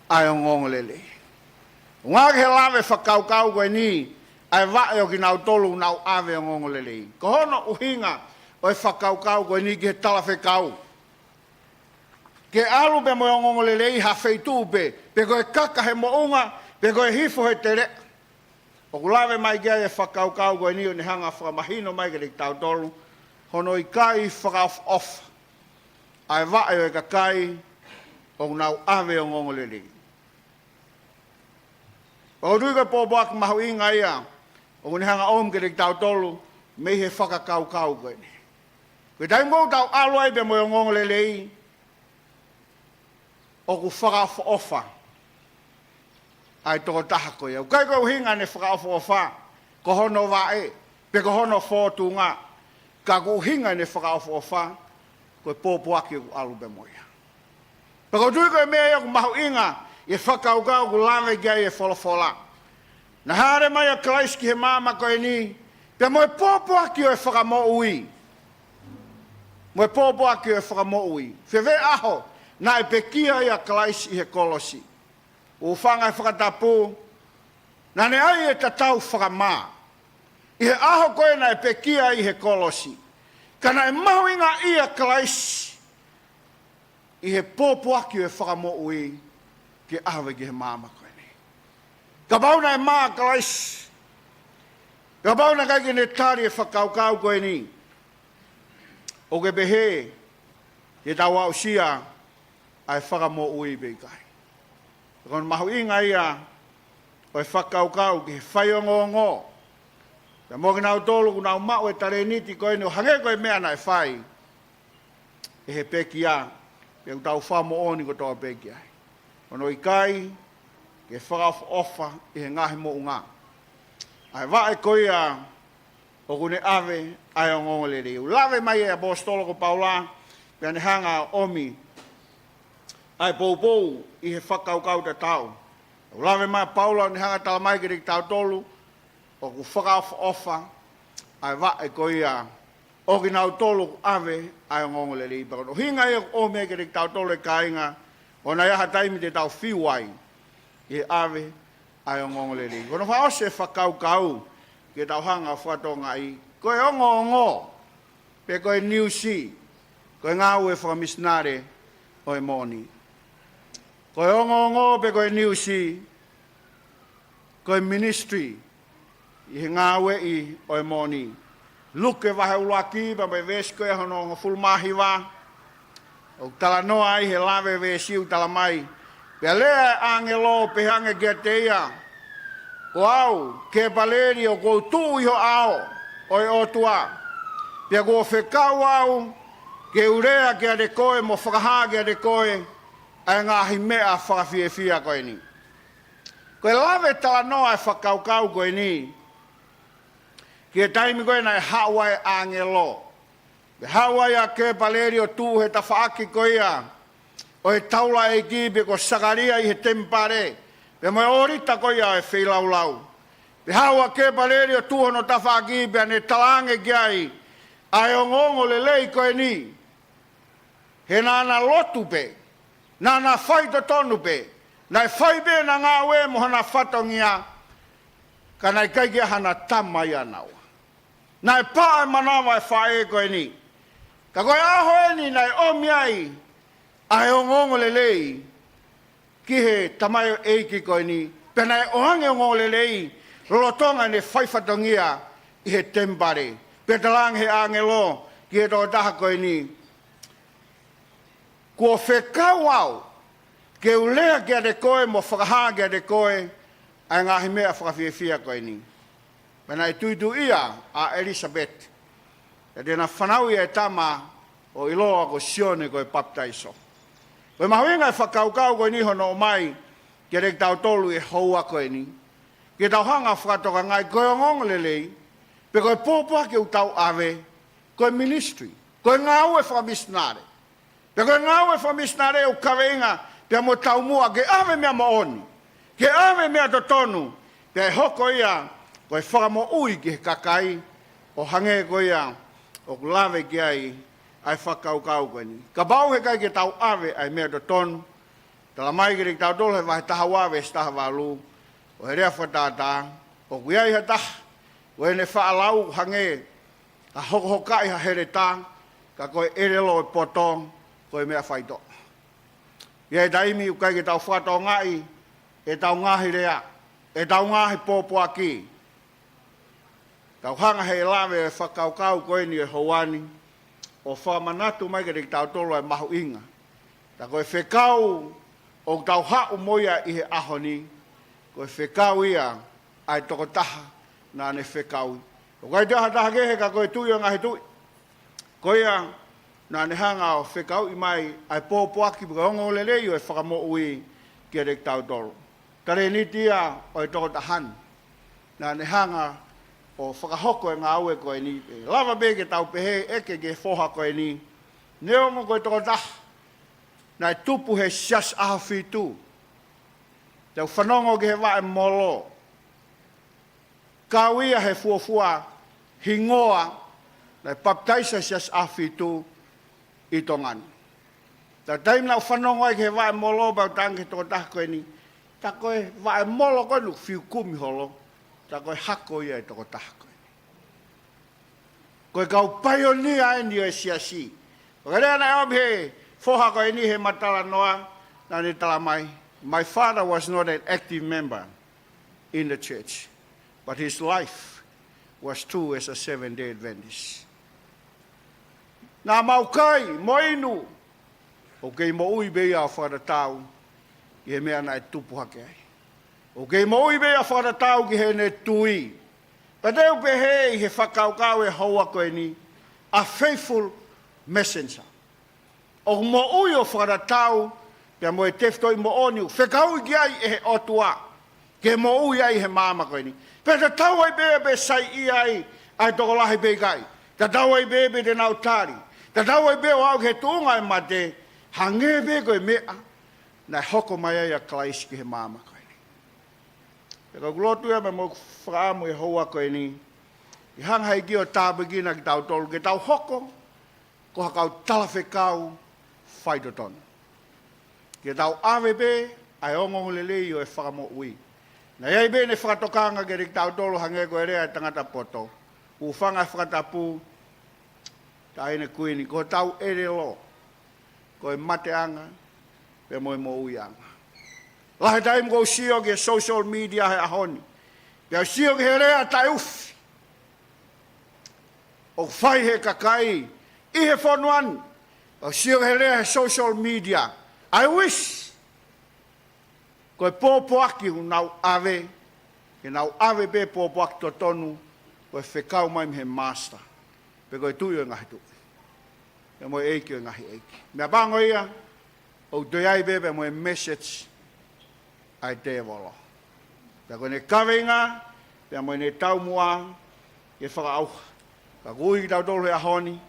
ʻa e ongoongolelei. Ngā ke lave fakakaukau ko eni, ʻa e vaʻe ʻo kinautolu ʻoku nau ʻave ongoongolelei. Ko hono ʻuhinga ʻo e fakakaukau ko eni ki he talafekau. Ke ʻalu pē mo e ongoongolelei ha feituʻu pē, pe ko e kaka he moʻunga, pe ko e hifo he teleʻa. ʻOku lave mai ki ai e fakakaukau ko eni ʻo ne hanga fakamahino mai kiate kitautolu, hono ʻikai fakaʻofoʻofa ʻa e vaʻe ʻo e kakai ʻoku nau ʻave ongoongolelei. ʻOku ou tui ko e pōpoaki mahuʻinga ia ʻoku ne hanga ʻomi kiate kitautolu mei he fakakaukau ko eni. Ko e taimi ʻoku tau ʻalu ai pē mo e ongoongolelei, ʻoku fakaʻofoʻofa ʻa e tokotaha ko ia. ʻOku ʻikai ko e ʻuhinga ʻene fakaʻofoʻofa ko hono vaʻe, pe ko hono fōtunga, ka ko e ʻuhinga ʻene fakaʻofoʻofa ko e pōpoaki ʻoku ʻalu pē mo ia. Pea ʻoku ou tui ko e meʻa ia ʻoku mahuʻinga ʻi he fakakaukau ʻoku lave ki ai e folofola. Naʻe hāʻele mai ʻa Kalaisi ki he maama ko eni, pea mo e pōpoaki ʻo e fakamoʻui. Mo e pōpoaki ʻo e fakamoʻui. Fēfē ʻaho naʻe pekia ai ʻa Kalaisi ʻi he kolosi? ʻOku fanga e fakatapu, naʻa ne ʻai e tatau fakamā ʻi he ʻaho ko ē naʻe pekia ai he kolosi. Ka naʻe mahuʻingaʻia ʻa Kalaisi ʻi he pōpoaki ʻo e fakamoʻui ke ʻave ki he maama ko eni. Kapau naʻe mā ʻa Kalaisi, kapau naʻe ʻikai ke ne tali e fakakaukau ko eni, ʻoku ke pehē ke tau aʻusia ʻa e fakamoʻui pe ʻikai? Ko hono mahuʻinga ia ʻo e fakakaukau ki he faiongoongo. Pea mo kinautolu ʻoku nau maʻu e talēniti ko eni ʻo hangē ko e meʻa naʻe fai ʻe he pekia, pea ʻoku tau fakamoʻoni kotoa pē ki ai. Hono ʻikai ke fakaʻofoʻofa ʻi he ngaahi moʻunga ʻa e vaʻe ko ia ʻoku ne ʻave ʻa e ongoongolelei. ʻOku lave mai e ʻaposetolo ko Paula, pea ne hanga ʻomi ʻa e poupou ʻi he fakakaukau tatau. ʻOku lave mai ʻa Paula, ne hanga tala mai kiate kitautolu, ʻoku fakaʻofoʻofa ʻa e vaʻe ko ia ʻo kinautolu ʻoku ʻave ʻa e ongoongolelei. Pea ko hono ʻuhinga ia ʻoku ʻomi ai kiate kitautolu e kāinga, ʻoku ʻi ai ha taimi te tau fiu ai ʻi he ʻave ʻa e ongoongolelei. Ko hono fakaʻosi e fakakaukau ke tau hanga ʻo fakatokangaʻi, ko e ongoongo pe ko e niusi, ko e ngāue fakamisinale ʻo e moʻoni. Ko e ongoongo pe ko e niusi, ko e ministry ʻi he ngāueʻi ʻo e moʻoni. Luke vahe ʻuluaki pea mo e veesi ko ia hono hongofulu mā hiva, ʻoku talanoa ai he lave veesi ʻoku tala mai: Pea lea e ʻāngelo ʻo pehē ange kiate ia, Ko au, Kepaleli, ʻoku ou tuʻu ʻi ho ʻao, ʻo e ʻOtua, pea kuo fekau au ke u lea kiate koe mo fakahā kiate koe ʻa e ngaahi meʻa fakafiefia ko eni. Ko e lave talanoa e fakakaukau ko eni ki he taimi ko ē naʻe haʻu ai e ʻāngelo. Pea haʻu ai ʻa Kepaleli ʻo tuʻu he tafaʻaki ko ia ʻo e taulaʻeiki pe ko Sakalia ʻi he temipale, pea mo e ʻōlita ko ia ʻo e feilaulau. Pea haʻu ʻa Kepaleli ʻo tuʻu hono tafaʻaki pea ne talaange ki ai ʻa e ongoongolelei ko eni. He naʻa na lotu pē, Naʻa na fai totonu pē, naʻe fai pē ʻena ngāue mo hona fatongia, ka naʻe ʻikai ke ʻi ai hana tama ʻia naua. Naʻe paʻa e manava e faʻē ko eni. Ka ko e ʻaho eni naʻe ʻomi ai ʻa e ongoongolelei ki he tamaioʻeiki ko eni, pea naʻe ʻoange ongoongolelei lolotonga ʻene fai fatongia ʻi he temipale. Pea talaange he ʻāngelo ki he tokotaha ko eni, kuo fekau au ke u lea kiate koe mo fakahā kiate koe ʻa e ngaahi meʻa fakafiefia ko eni. Pea naʻe tuituʻia ʻa ʻElisapeti, pea te na fanauʻi e tama ʻo ʻiloa ko Sione ko e Papitaiso. Ko e mahuʻinga e fakakaukau ko eni hono ʻomai kiate kitautolu he houa ko eni, ke tau hanga ʻo fakatokangaʻi ko e ongoongolelei, pe ko e pōpoaki ʻoku tau ʻave, ko e ministry, ko e ngāue fakamisinale. Pea ko e ngāue fakamisinale ʻoku kaveinga pea mo taumuʻa ke ʻave meʻa moʻoni, ke ʻave meʻa totonu, pea ʻe hoko ia ko e fakamoʻui ki he kakai, ʻo hangē ko ia ʻoku lave ki ai ʻa e fakakaukau ko eni. Kapau he ʻikai ke tau ʻave ʻa e meʻa totonu, talamai kiate kitautolu he vahe taha ua veesi taha valu ʻo e Lea Fakatātā, ʻoku ʻi ai ha taha ʻoku ne faʻa lau hangē ha hokohokaʻi ha heletā, ka ko e ʻelelo ʻo e poto ko e meʻa faitoʻo. ʻI he taimi ʻoku ʻikai ke tau fakatokangaʻi ʻetau ngaahi lea, ʻetau ngaahi pōpoaki, tau hanga he lave e fakakaukau ko eni he houa ni ʻo fakamanatu mai kiate kitautolu ʻa e mahuʻinga. Tā ko e fekau ʻoku tau haʻu mo ia ʻi he ʻaho ni, ko e fekau ia ʻa e tokotaha naʻa ne fekau. ʻOku ʻikai toe ʻi ai ha taha kehe ka ko e Tuʻi ʻo e ngaahi tuʻi. Ko ia naʻa ne hanga ʻo fekauʻi mai ʻa e pōpoaki pe ko e ongoongolelei ʻo e fakamoʻui kiate kitautolu. Talēniti ia ʻo e tokotaha ni naʻa ne hanga ʻo fakahoko e ngāue ko eni. ʻE lava pē ke tau pehē ʻeke ki he foha ko eni, neongo ko e tokotaha naʻe tupu he Siasi ʻAhofitu, tau fanongo ki he vaʻe molo, kau ia he fuofua hingoa naʻe papitaiso he Siasi ʻAhofitu ʻi Tonga ni. Tā taimi naʻa ku fanongo ai ki he vaʻe molo, pea u talaange ki he tokotaha ko eni, tā ko e vaʻe molo ko eni ʻoku fiu kumi holo, tā ko e hako ia e tokotaha ko eni. Ko e kau paionia eni ʻo e siasi. Ko e lea naʻe ʻomi he foha ko eni he mataʻi talanoa, naʻa ne talamai, "My father was not an active member in the church, but his life was true as a Seventh-day Adventist." Naʻa mau kai mo inu, ʻoku kei moʻui pē ia ʻo fakatatau ki he meʻa naʻe tupu hake ai. ʻOku kei moʻui pē ia ʻo fakatatau ki heʻene tui. Pea te u pehē ʻi he fakakaukau e houa ko eni, a faithful messenger. ʻOku moʻui ʻo fakatatau pea mo e tefitoʻi moʻoni ʻoku fekauʻi ki ai ʻe he ʻOtua ke moʻui ai he māmani ko eni. Pea tatau ai pē pe saiʻia ai ʻa e tokolahi pe ʻikai. Tatau ai pē pe te nau tali. Tatau ai pē ʻo aʻu ki he tuʻunga e mate, hangē pē ko e meʻa naʻe hoko mai ai ʻa Kalaisi ki he māmani ko eni. Pea ko ʻeku lotu ia mo ʻeku fakaʻamu he houa ko eni, ke hanga ʻe he ʻEiki ʻo tāpuekina kitautolu ke tau hoko ko ha kau talafekau faitotonu. Ke tau ʻave pē ʻa e ongoongolelei ʻo e fakamoʻui. Naʻe ʻi ai pē ʻene fakatokanga kiate kitautolu hangē ko e lea e tangata poto, hūfanga he fakatapu, Taʻahine Kuini, ko hotau ʻelelo ko e mateʻanga pea mo e moʻuiʻanga. Lahi e taimi ʻoku ou sio ki he social media he ʻaho ni, pea u sio ki he lea taʻeufi ʻoku fai he kakai ʻi he fonua ni, pea u sio ki he lea he social media. I wish ko e pōpoaki ʻoku nau ʻave, ke nau ʻave pē pōpoaki totonu, ko e fekau mai mei he Master, pe ko e Tuʻi ʻo e ngaahi tuʻi, pea mo e ʻEiki ʻo e ngaahi ʻeiki. Meʻapango ia, ʻoku toe ʻi ai pē pea mo e message ʻa e tēvolo. Pea ko ʻene kaveinga pea mo ʻene taumuʻa ke fakaʻauha. Ka ʻoku ui kitautolu he ʻaho ni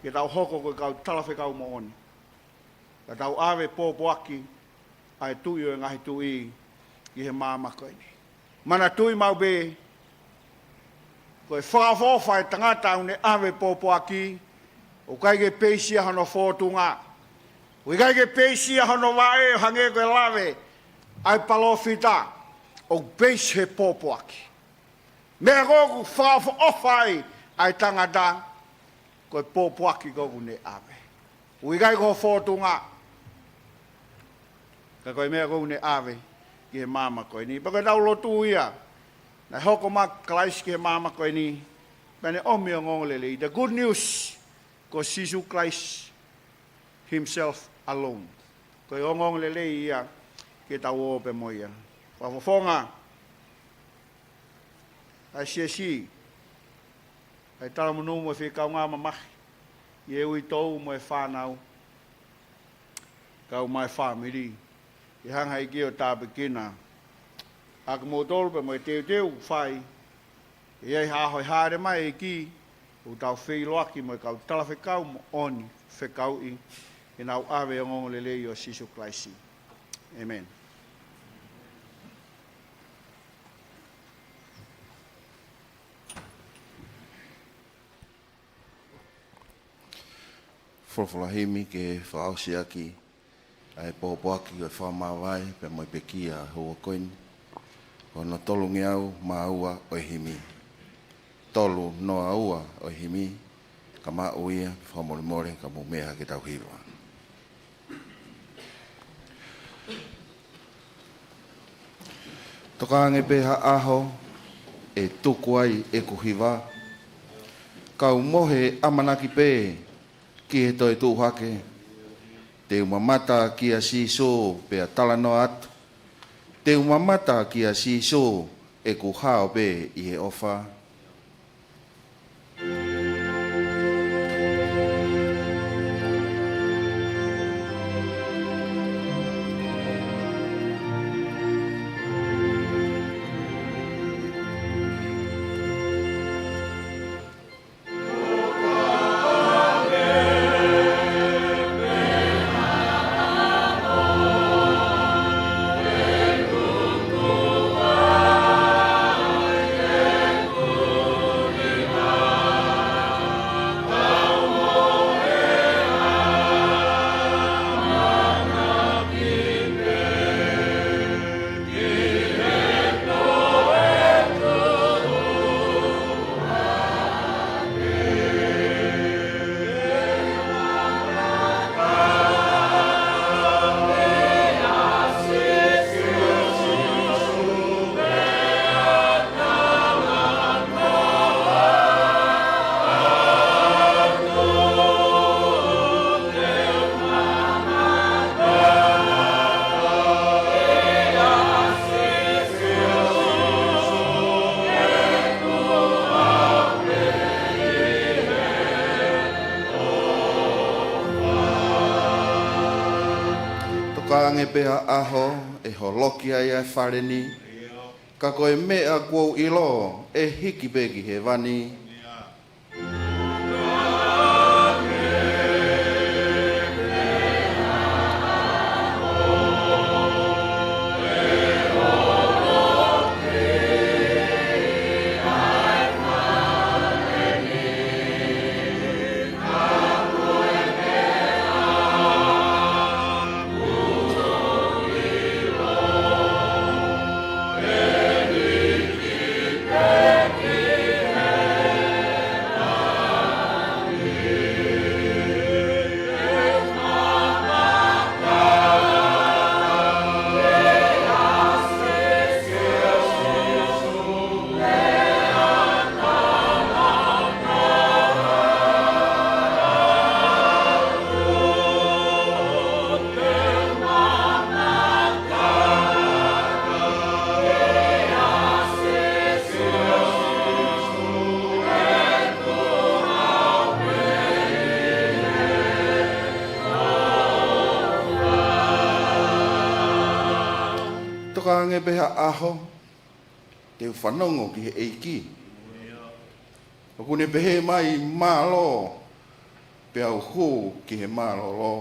ke tau hoko ko e kau talafekau moʻoni, ka tau ʻave pōpoaki ʻa e Tuʻi ʻo e ngaahi tuʻi ki he māmani ko eni. Manatuʻi maʻu pē, ko e fakaʻofoʻofa e tangata ʻoku ne ʻave pōpoaki, ʻoku ʻikai ke peisi ia hono fōtunga. ʻOku ʻikai ke peisi ia hono vaʻe ʻo hangē ko e lave ʻa e palōfita, ʻoku peisi he pōpoaki. Meʻa ko ē ʻoku fakaʻofoʻofa ai ʻa e tangata, ko e pōpoaki ko ē ʻoku ne ʻave. ʻOku ʻikai ko ho fōtunga, ka ko e meʻa ko ē ʻoku ne ʻave ki he māmani ko eni. Pea ko ʻetau lotu ia, naʻe hoko mai ʻa Kalaisi ki he māmani ko eni, pea ne ʻomi ʻa e ongoongolelei. The good news, ko Sīsū Kalaisi himself alone. Ko e ongoongolelei ia ke tau ō pē mo ia. Fakafofonga ʻa e siasi, ʻa e talamonū mo e fie kaungā mamahi, ʻi he uitou mo e fānau, kau mai fāmili, ʻi he hanga ʻe he ʻEiki ʻo tāpuekina ʻa kimoutolu pea mo e teuteu ʻoku fai, ʻe ʻi ai ha ʻaho ʻe hāʻele mai ʻa e ʻEiki, ʻo tau feʻiloaki mo e kau talafekau moʻoni fekauʻi, ke nau ʻave ʻa e ongoongolelei ʻo Sīsū Kalaisi. ʻĒmeni. Folofola himi ke fakaʻosi ʻaki ʻa e pōpoaki ʻo e fakamāvae pea mo e pekia ʻo e houa ko eni. Ko hono tolungeau mā ua ʻo e himi. Tolu noa ua ʻo e himi, ka maʻu ia, fakamolemole ka mou meʻa ke tau hiva. Toka ange pē ha ʻaho ʻe tuku ai ʻeku hiva, kau mohe ʻamanaki pē ki he toe tuʻu hake. Te u mamata kia Sīsū pea talanoa atu. Te u mamata kia Sīsū, ʻeku hao pē ʻi he ʻofa. Toka ange pē ha ʻaho ʻe holoki ai ʻa e fale ni, ka ko e meʻa kuo u ʻilo ʻe hiki pē ki hēvani. Toka ange pē ha ʻaho te u fanongo ki he ʻEiki. ʻOku ne pehē mai mālō, pea u hū ki he mālōlō.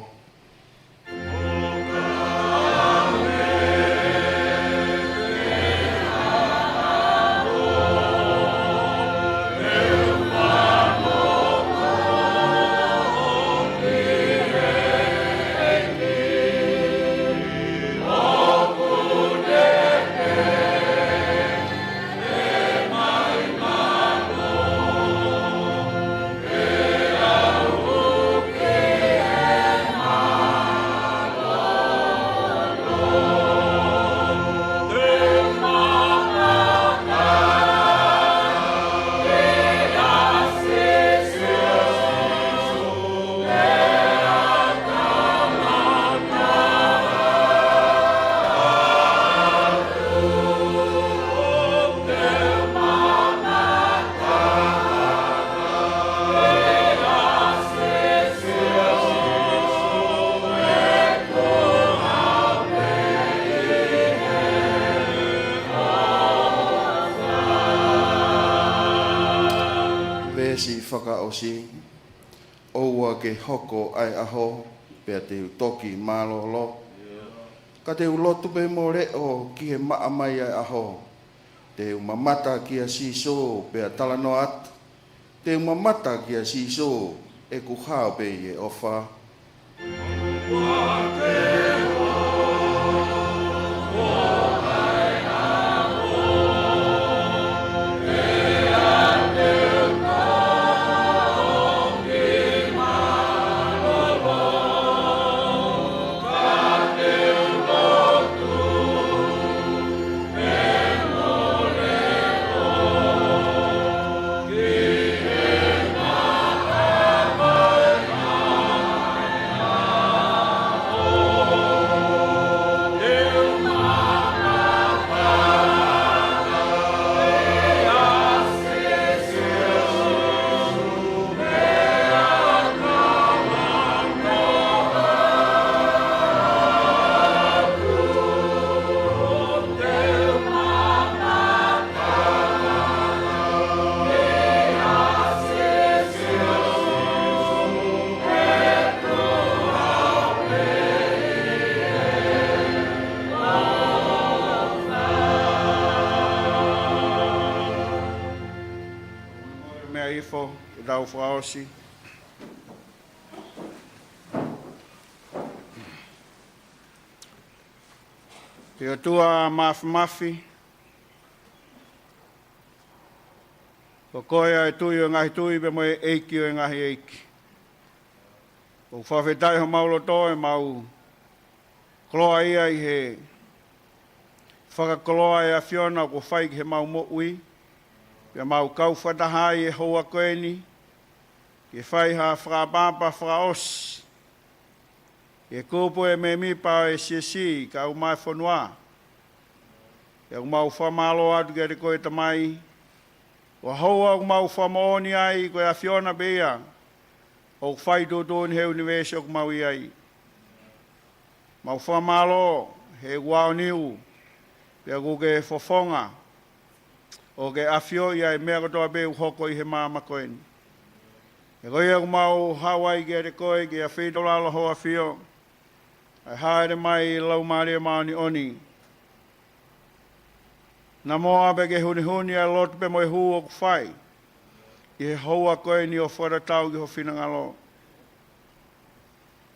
fakaʻosi, ʻoua ke hoko ʻa e ʻaho, pea te u toki mālōlō. Ka te u lotu pē mo leʻo ki he maʻa mai ʻa e ʻaho. Te u mamata kia Sīsū pea talanoa atu. Te u mamata kia Sīsū, ʻeku hao pē ʻi he ʻofa. Meʻa hifo, ke tau fakaʻosi. ʻE ʻOtua Māfimafi, ko koe ʻa e Tuʻi ʻo e ngaahi tuʻi pea mo e ʻEiki ʻo e ngaahi ʻeiki. ʻOku fakafetaʻi homau loto ʻe mau koloa ia ʻi he fakakoloa ʻa e ʻAfiona kuo fai ki heʻemau moʻui, pea mau kau fakataha ʻi he houa ko eni, ke fai ha fakaʻapaʻapa fakaʻosi ʻi he kupu ʻo e mēmipa ʻo e siasi kae ʻumaʻā e fonua. Pea ʻoku mau fakamālō atu kiate koe Tamai, ko e houa ʻoku mau fakamoʻoni ai ko e ʻAfiona pē ia ʻoku fai tuʻutuʻuni he ʻunivēsi ʻoku mau ʻi ai. Mau fakamālō he ʻoku aoniu, pea ʻoku ke fofonga, ʻo ke ʻafioʻi ʻa e meʻa kotoa pē ʻoku hoko ʻi he māmani ko eni. He ko ia ʻoku mau haʻu ai kiate koe ke ʻafeitaulalo ho ʻAfio, ʻa e hāʻele mai Laumālie Māʻoniʻoni. Naʻa mo ʻa pē ke hunihuni ʻa e lotu pea mo e hū ʻoku fai ʻi he houa ko eni ʻo fakatatau ki ho finangalo.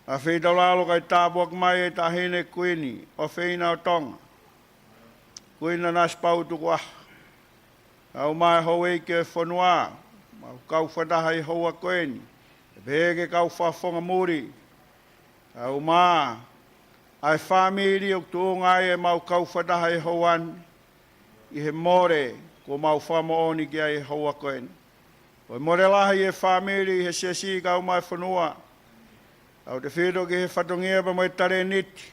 ʻAfeitaulalo kae tāpuaki mai e Taʻahine Kuini ʻofeina ʻo Tonga, Kuini Nanasipauʻu Tukuʻaho, ʻumaʻā e houʻeiki ʻo e fonua, mau kau fakataha ʻi he houa ko eni, ʻe pehē ki he kau fakafofonga muli, ʻumaʻā ʻa e fāmili ʻoku tuʻunga ai ʻemau kau fakataha ʻi he houa ni, ʻi he mole kuo mau fakamoʻoni ki ai he houa ko eni. Ko e mole lahi ʻi he fāmili, ʻi he siasi kae ʻumaʻā e fonua, kae ʻoua te fito ki he fatongia pea mo e talēniti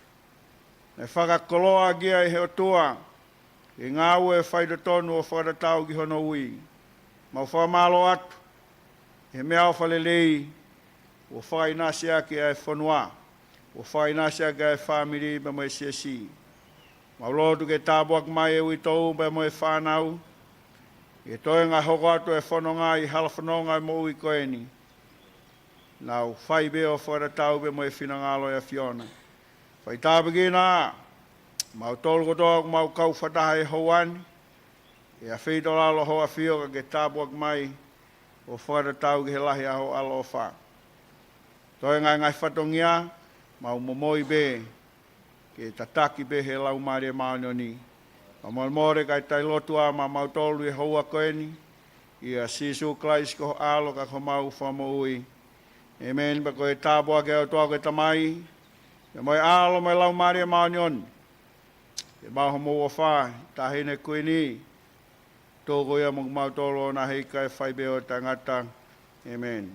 naʻe fakakoloa ki ai he ʻOtua, ki he ngāue faitotonu ʻo fakatatau ki hono ui. Mau fakamālō atu he meʻaʻofa lelei kuo fakaʻinasi ʻaki ʻa e fonua, kuo fakaʻinasi ʻaki ʻa e fāmili pea mo e siasi. Mau lotu ke tāpuaki mai e uitou pea mo e fānau, ʻi he toenga hoko atu e fononga ʻi he hala fononga ʻo e moʻui ko eni, nau fai pē ʻo fakatatau pea mo e finangalo ʻo e ʻAfiona. Fai tāpuekina mautolu kotoa ʻoku mau kau fakataha he houa ni, ʻi he ʻafeitaulalo ho ʻAfio ka ke tāpuaki mai ʻo fakatatau ki he lahi ʻa ho ʻaloʻofa. Toenga e ngaahi fatongia, mau momoi pē ke tataki pē he Laumālie Māʻoniʻoni. Mau molemole kae tali lotu ā maʻamautolu ʻi he houa ko eni, ʻia Sīsū Kalaisi ko ho ʻAlo ka ko homau Fakamoʻui. ʻĒmeni. Pea ko e tāpuaki ʻa e ʻOtua ko e Tamai, pea mo e ʻAlo mo e Laumālie Māʻoniʻoni, ke maʻu homou ʻofa, Taʻahine Kuini, tuku ia maʻamautolu ʻo na hei kae fai pē ʻo taʻengata. ʻĒmeni.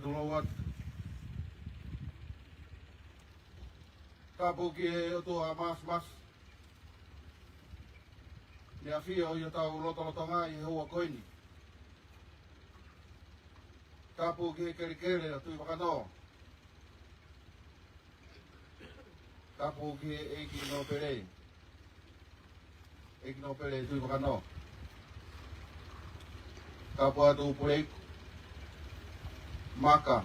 Lord. Tapu ki he ʻOtua Māfimafi, ʻi he ʻafio ʻi hotau lotolotonga ʻi he houa ko eni. Tapu ki he kelekele ʻo Tuʻivakanō. Tapu ki he ʻEiki Nōpele, ʻEiki Nōpele Tuʻivakanō. Tapu atu Puleiku, Maka,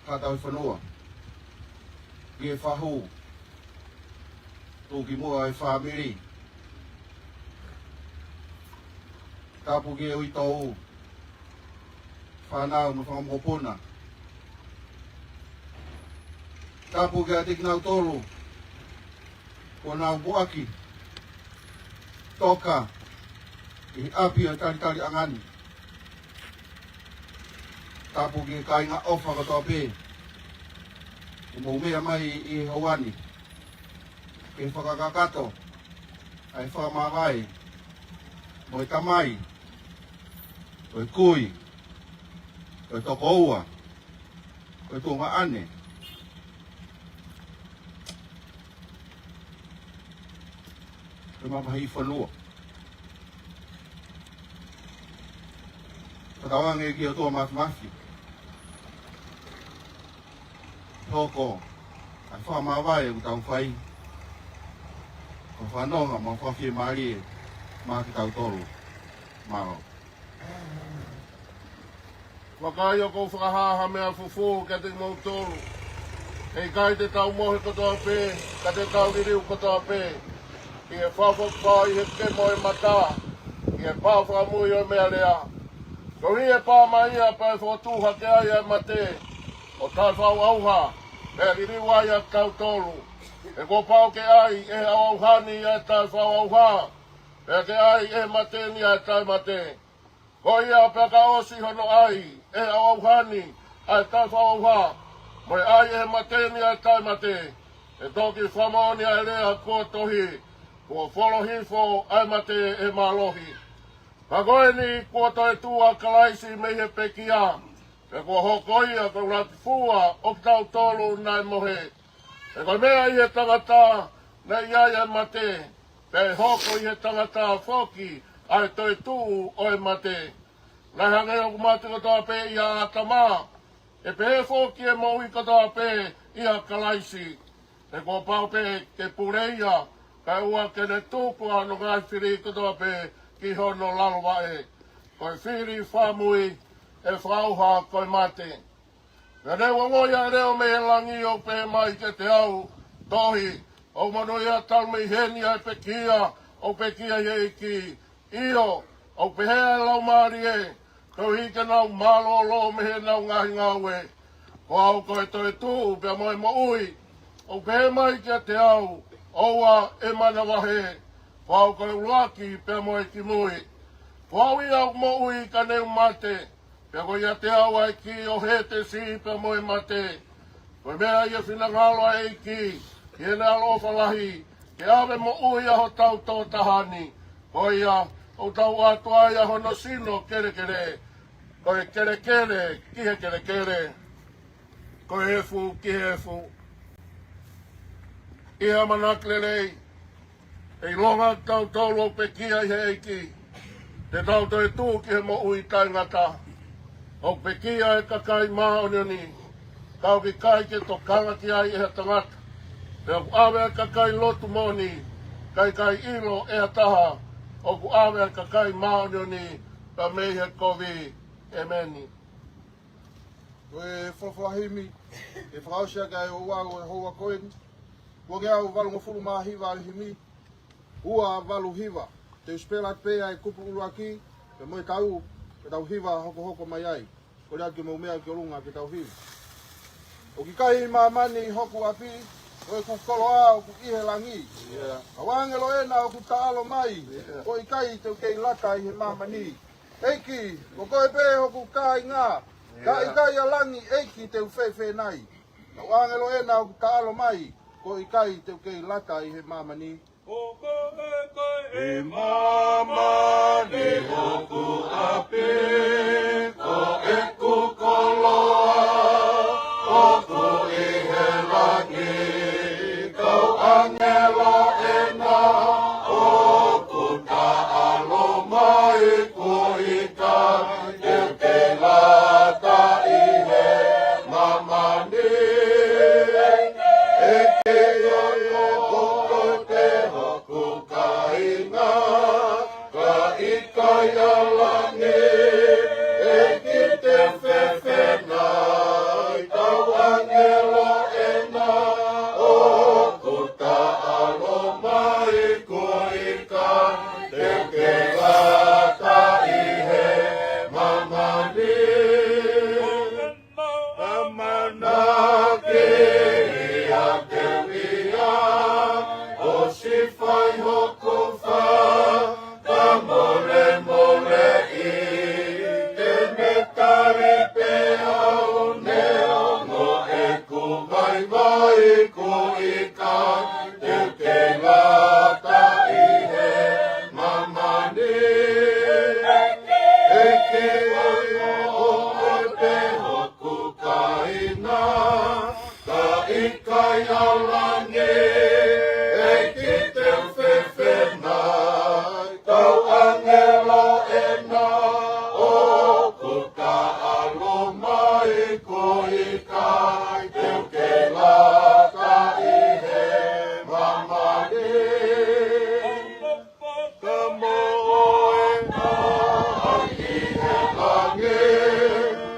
Haʻa Tauhi Fonua, ki he fahu, Tuʻukimuʻa e fāmili. Tapu ki he uitou, fānau mo e fanga mokopuna. Tapu kiate kinautolu kuo nau muʻaki toka ʻi he ʻapi ʻo e talitaliʻanga ni. Tapu ki he kāinga ʻofa kotoa pē kuo mou meʻa mai ʻi he houa ni ke fakakakato ʻa e fakamāvae mo e tamai, ko e kui, ko e tokoua, ko e tuongaʻane, ko e mamahi fonua. Fakatauange ki he ʻOtua Māfimafi, hoko ʻa e fakamāvae ʻoku tau fai ko e fanongo mo e fakafiemālie maʻa kitautolu. Mālō. Vakai, ʻoku ou fakahā ha meʻa fufū kiate kimoutolu. ʻE ʻikai te tau mohe kotoa pē, ka te tau liliu kotoa pē ʻi he fakafokifā ʻi he kemo ʻo e mata, ʻi he pā fakamui ʻo e meʻalea. Koeʻuhi ʻe pā mai ia pea ʻe fokotuʻu hake ai ʻa e mate ʻo taʻefakaʻauha, pea liliu ai ʻa kitautolu. He kuo pau ke ʻai ʻe he ʻauʻauha ni ʻa e taʻefakaʻauha, pea ke ʻai ʻe he mate ni ʻa e taʻemate. Ko ia pea ka ʻosi hono ʻai ʻe he ʻauʻauha ni ʻa e taʻefakaʻauha, mo e ʻai ʻe he mate ni ʻa e taʻemate, ʻe toki fakamoʻoni ʻa e lea kuo tohi, kuo folo hifo ʻa e mate ʻe he mālohi. Ka ko eni kuo toetuʻu ʻa Kalaisi mei he pekia, pea kuo hoko ia ko e ʻuluaki fua ʻo kitautolu naʻe mohe. He ko e meʻa ʻi he tangata naʻe ʻi ai ʻa e mate, pea ʻe hoko ʻi he tangata foki ʻa e toetuʻu ʻo e mate. Naʻe hangē ʻoku mate kotoa pē ʻia ʻĀtama, ʻe pehē foki e moʻui kotoa pē ʻia Kalaisi. He kuo pau pē ke pule ia, kae ʻoua ke ne tuku ʻa hono ngaahi fili kotoa pē ki hono lalo vaʻe. Ko e fili fakamui ʻe fakaʻauha ko e mate. Pea ne u ongoʻi ʻa e leʻo mei he langi ʻoku pehē mai kiate au, Tohi, ʻoku monūʻia talu mei heni ʻa e pekia ʻoku pekia ʻi he ʻEiki, ʻio, ʻoku pehē ʻa e Laumālie, koeʻuhi ke nau mālōlō mei heʻenau ngaahi ngāue. Ko au ko e toetuʻu pea mo e moʻui. ʻOku pehē mai kiate au, ʻOua ʻe manavahē, ko au ko e ʻuluaki pea mo e kimui. Ko au ia ʻoku moʻui ka ne u mate, pea ko ʻiate au ʻa e kī ʻo Hētesi pea mo e mate. Ko e meʻa ʻi he finangalo ʻa e ʻEiki, ʻi heʻene ʻaloʻofa lahi, ke ʻave moʻui ʻa hotau tokotaha ni. Ko ia, ʻoku tau ʻoatu ai ʻa hono sino kelekele, ko e kelekele ki he kelekele, ko e efu ki he efu. ʻI he ʻamanaki lelei, ʻe ʻilonga kitautolu ʻoku pekia ʻi he ʻEiki, te tau toetuʻu ki he moʻui taʻengata. ʻOku pekia e kakai māʻoniʻoni, ka ʻoku ʻikai ke tokanga ki ai ʻe ha tangata. Pea ʻoku ʻave e kakai lotu moʻoni, ka ʻikai ʻilo ʻe ha taha ʻoku ʻave e kakai māʻoniʻoni, pea mei he kovi. ʻEmeni. Ko e folofola himi ke fakaʻosi ʻaki ʻa e ouau ʻo e houa ko eni, ua ngeau valungofulu mā hiva ʻa e himi, ua valu hiva. Te u sipela atu pē ʻa e kupu ʻuluaki pea mo e kau, pea tau hiva hokohoko mai ai. Kole atu ke mou meʻa ki ʻolunga ke tau hiva. ʻOku ʻikai ʻi māmani hoku ʻapi, ko ʻeku koloa ʻoku ʻi he langi. Kau ʻāngelo ʻena ʻoku taʻalo mai, ko e ʻikai te u kei lata ʻi he māmani. ʻEiki, ko koe pē hoku kāinga, ka ʻikai ʻa langi, ʻEiki, te u fēfē nai? Kau ʻāngelo ʻena ʻoku taʻalo mai, ko e ʻikai te u kei lata ʻi he māmani. ʻI māmani hoku ʻapi, ko ʻeku koloa, ʻoku ʻi he langi, kau ʻāngelo ʻena, ʻoku taʻalo mai kuo ʻikai te u kei lata ʻi he māmani. ʻEiki ʻoku ʻiate koe hoku kāinga, ka ʻikai ʻa langi, ʻEiki te u fefena ai, kau ʻāngelo ʻena, ʻoku taʻalo mai kuo ʻikai te u kei lata ʻi he māmani. ʻAmanaki ʻiate au ia, ʻosi fai hoku fakamolemoleʻi, te ne tali pē au neongo ʻeku vaivai kuo ʻikai te u kei lata ʻi he māmani. ʻEiki ʻoku ʻiate koe hoku kāinga, ka ʻikai ʻa langi, ʻEiki te u fefena ai, kau ʻāngelo ʻena, ʻoku taʻalo mai kuo ʻikai te u kei lata ʻi he māmani. Ka mo e ʻaho ʻi he langi,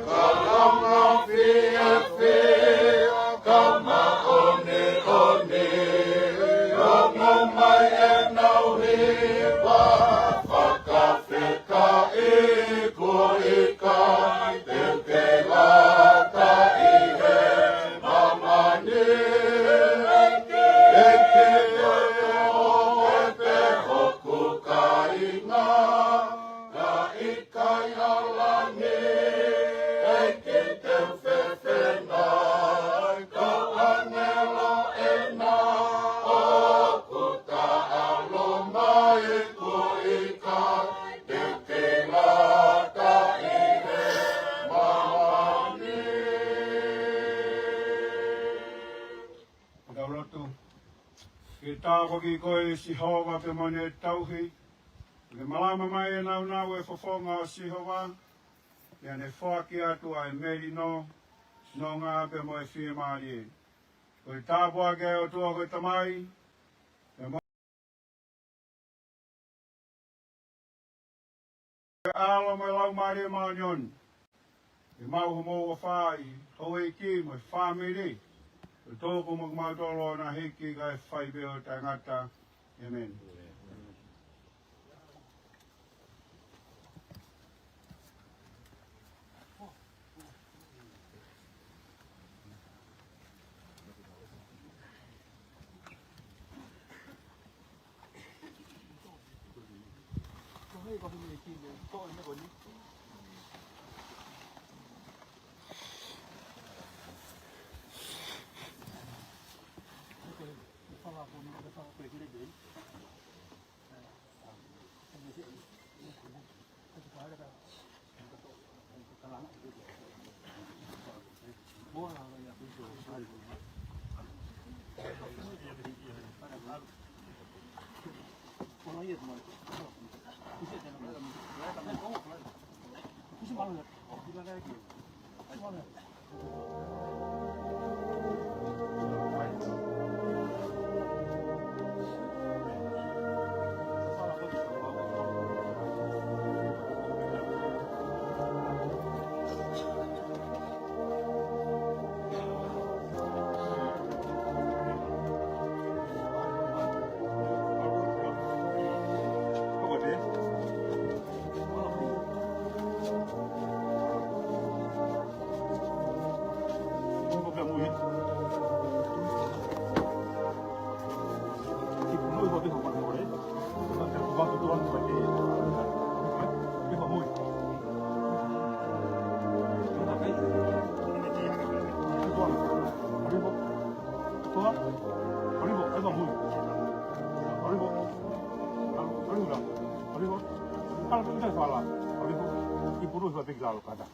ka langa fiefia, ka māʻoniʻoni, ongo mai ʻenau hiva, fakafetaʻi kuo ʻikai te u kei lata ʻi he māmani. ʻEiki ʻoku ʻiate koe hoku kāinga, ka ʻikai ʻa langi, ʻEiki te u fefena ai, kau ʻāngelo ʻena, ʻoku taʻalo mai kuo ʻikai te u kei lata ʻi he māmani. Tau lotu. Ke tāpuakiʻi koe Sihova pea mo ʻene tauhi. Ke malama mai ʻa e nāunau ʻo e fofonga ʻo Sihova, pea ne foaki atu ʻa e melino, nonga pea mo e fiemālie. Ko e tāpuaki ʻa e ʻOtua ko e Tamai, pea mo e ʻAlo mo e Laumālie Māʻoniʻoni. Ke maʻu homou ʻofa ʻi houʻeiki mo e fāmili, ʻo tō ko mo ko mautolu ʻo na hiki kae fai pē ʻo taʻengata. ʻĒmeni. Lalo kata.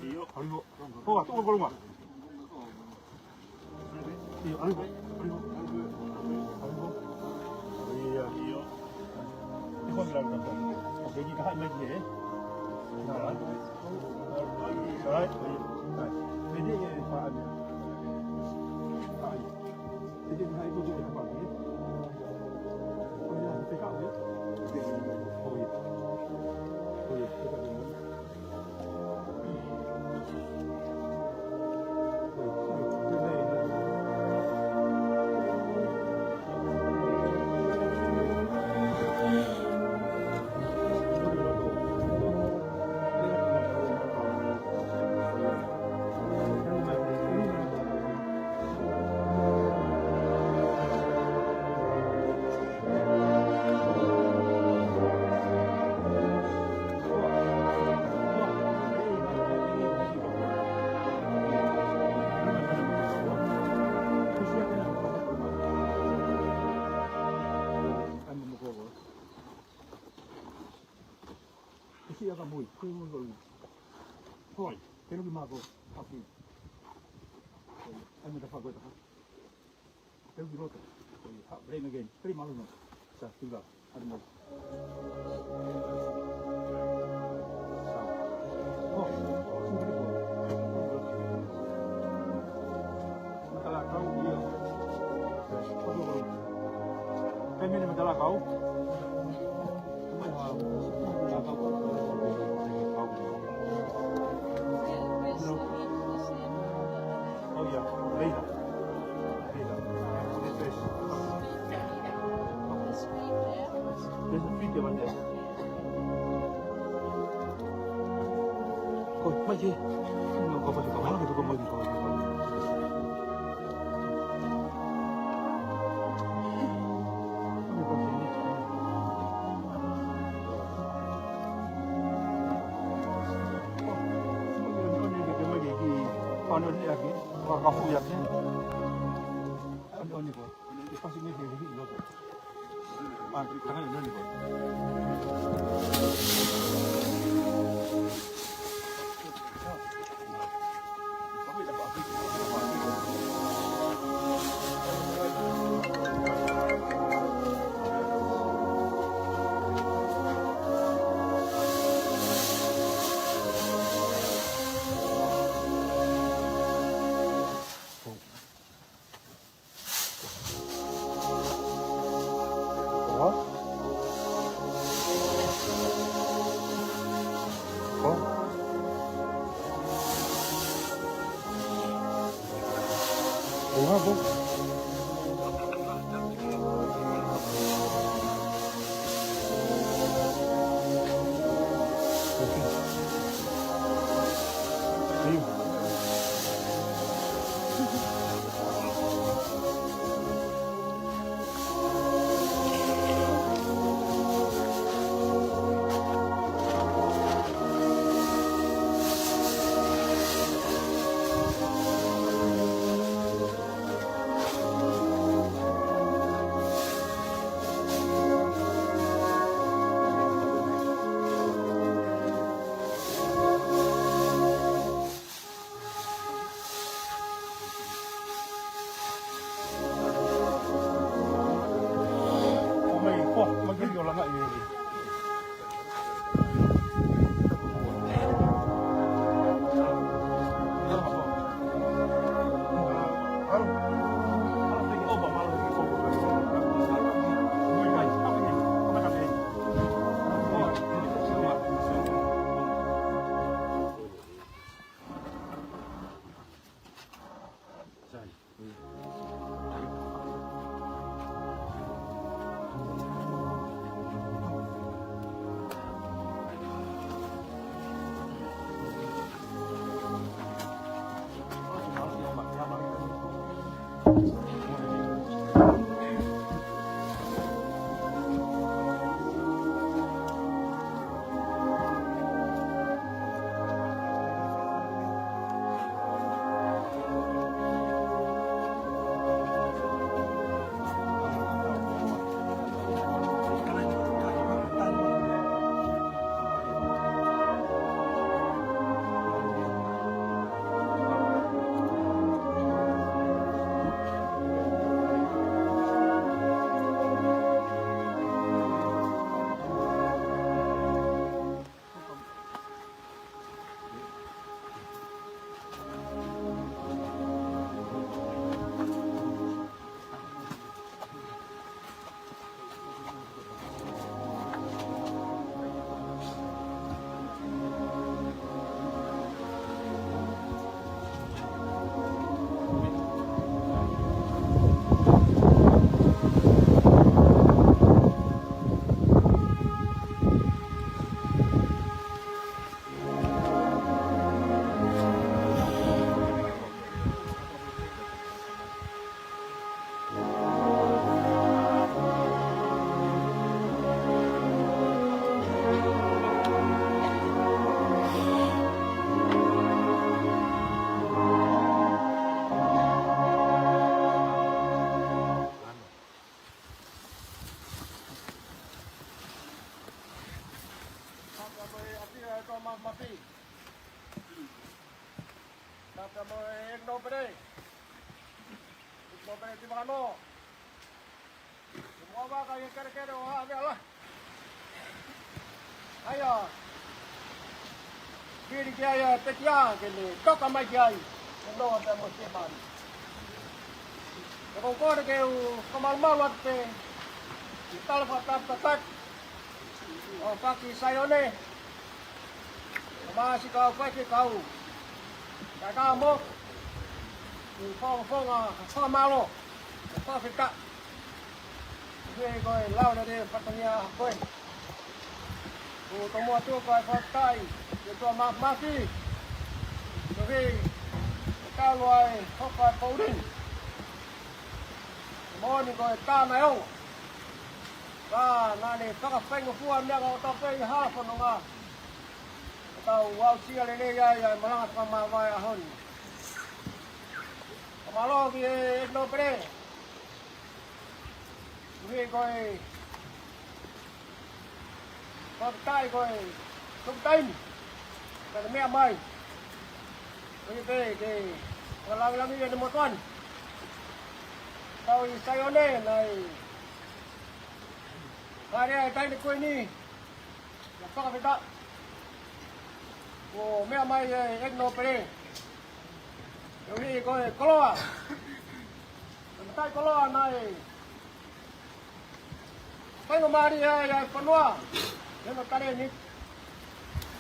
ʻIo. ʻAlu hifo. Hoa, tuʻu ki he kolunga. ʻIo, ʻalu hifo. ʻAlu hifo. ʻAlu hifo. ʻIo. ʻIo. ʻIo, ʻalu hifo. ʻOkei, kiʻi kahaʻi mai ki hē. All right. All right. Pehē ʻe he faʻahi. Faʻahi. Pehē ʻe he faʻahi ko e faʻahi. Oh, yeah, take out, yeah. Oh, yeah. Oh, yeah. Take out, yeah. Hoi, ke luki mako, hafi. Ai, mata fako e taha. Ke luki loto. Hoi, ha, blame again. Three malu no. Sa, tinggal. Adu mo. Sa. Oh, sumber itu. Matala kau, iya. Kau dulu. Kau mana matala kau? Oh, yeah. Later. Later. There's a feed there, one there. Ko, mai ke. Nō, ko, ko, ko, ko, ko, ko, ko, ko. Ka mo e ʻEiki Nōpele. ʻEiki Nōpele Timakano. Mo vaka ia kelekele ʻo Haʻavea Lahi. ʻAia. Kiri ki ai e pekia ke ne toka mai ki ai. Ke noa pea mo Siapani. Ko e kole ke u fakamalumalu atu pē. ʻI he tala fakatapu tataki. ʻO Faki Saione. Mo e siʻi kau fai ke kau. Ka ka mo. ʻI he fonga, fonga, fakamālō. Fakafetaʻi. Koeʻuhi ko e lau lelei fatongia ko ē. ʻOku tomuʻa atu ko e fakafetaʻi. Ke tuʻa ma-, mafi. Koeʻuhi. Ke tau loa e hoka e poulini. Moʻoni ko e tāna e ongo. Ka naʻa ne fakafaingofua meʻa kotoa pē ʻi he fononga. Ke tau aʻusia lelei ai ʻa e malanga fakamāvae ʻaho ni. Fakamālō ki he ʻEiki Nōpele. Koeʻuhi ko e fakafetaʻi ko e tuku taimi. Ka ne meʻa mai. Koeʻuhi pē ke fakalāngilangiʻi ʻene motuʻa ni. Kau ʻi Saione, naʻe fai e taimi ko eni. Ia fakafetaʻi. Kuo meʻa mai e ʻEiki Nōpele. Koeʻuhi ko e koloa. Ko e matai koloa naʻe faingamālie ai ʻa e fonua. He ko e talēniti.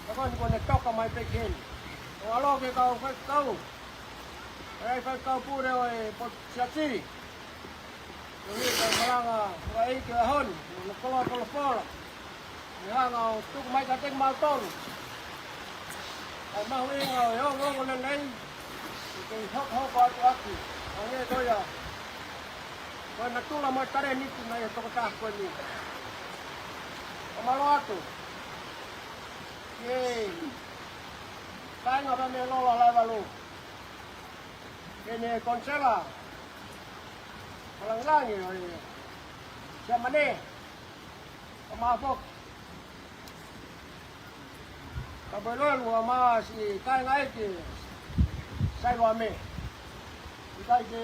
Ka ko eni kuo ne toka mai pē ki heni. ʻO ʻalu ki he kau faifekau. ʻA e faifekau pule ʻo e potu siasi. Koeʻuhi ko e malanga fakaʻeiki ʻo e ʻaho ni. Ko e koloa folofola. Ne hanga ʻo tuku mai kiate kimautolu ʻa e mahuʻinga ʻo e ongoongo lelei, ke kei hokohoko atu ʻaki, ʻa e ngaahi ko ia, ko e natula mo e talēniti naʻe ʻi he tokotaha ko eni. Fakamālō atu ki he kāinga pea mei Lolo ʻa Laivalu. Ki heʻene konisela, Langilangi ʻo e Siamane, ʻa Mafoki. Ka poi loa lua ma siʻi kāinga ʻeiki Sailoame. ʻIkai ke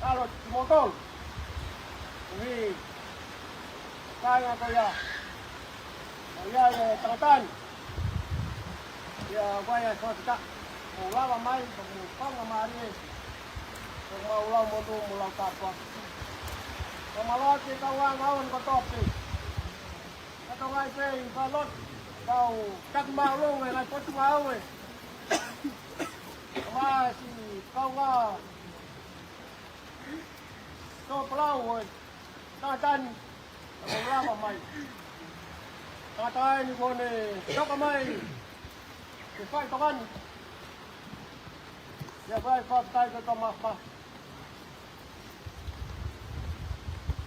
ʻalu kimoutolu. Koeʻuhi kāinga ko ia. ʻA ia e tangata ni. Ia, ko ia e fakafetaʻi. ʻO lava mai, ko e faingamālie. Ko mau lau monū, mo lau tāpuaki. Ko mālō atu e kau anga ʻo e kotoa pē. Ka tau ngai pē ʻi Fālotu. Kau taki māʻolunga, ngaahi potu ngāue. Ko e siʻi kaungā tō palau ʻo e tangata ni. Ka ko lava mai. Tangata ni kuo ne toka mai. Ke fai toka ni. Ia fai fakafetaʻi ke tau mafa.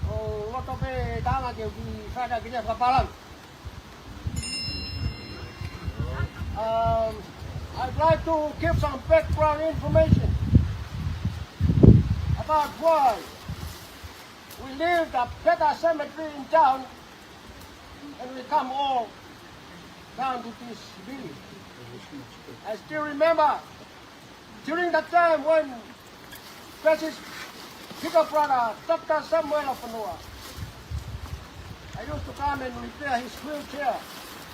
ʻO loto pē tanga ke u kiʻi fai ha kiʻi fakapālangi. Um, I'd like to give some background information about why we leave the Peta Cemetery in town and we come all down to this village. I still remember during the time when Francis Bigger Brother, Doctor Samuel Fonua, I used to come and repair his wheelchair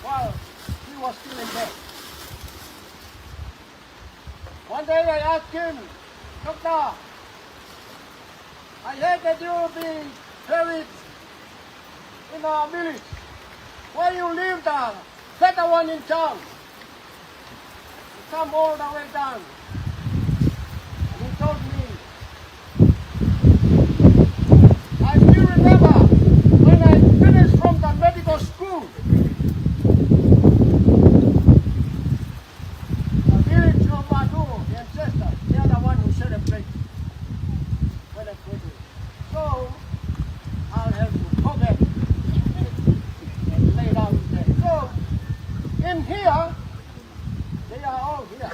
while he was still in bed. One day I asked him, "Doctor, I heard that you will be buried in our village. Why you leave the better one in town? You come all the way down." And he told me, "I still remember when I finished from the medical school, the village of Madu, the ancestors, they are the one who celebrate when I graduate. So, I'll have to go back and lay down there." So, in here, they are all here.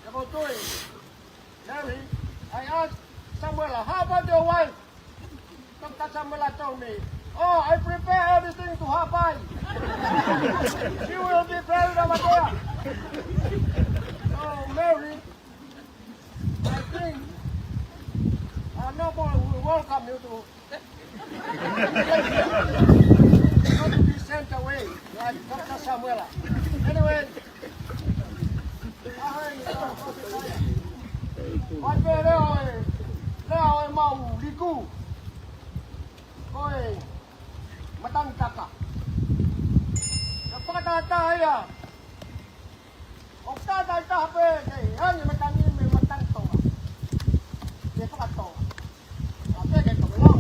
They go to it. Then he, I asked Samuela, "How about your wife?" Doctor Samuela told me, "Oh, I prepare everything to Haʻapai. She will be buried over there." Welcome you to, not to be sent away like Doctor Samuela. Anyway, ʻai pē lea ʻo e, lea ʻo e mau liku. Ko e matangi taka. Ka fakatātā ia. ʻOku tātāitaha pē ke hangē matangi mei matangi Tonga. Ke fakatonga. Ka pē ke tokelau.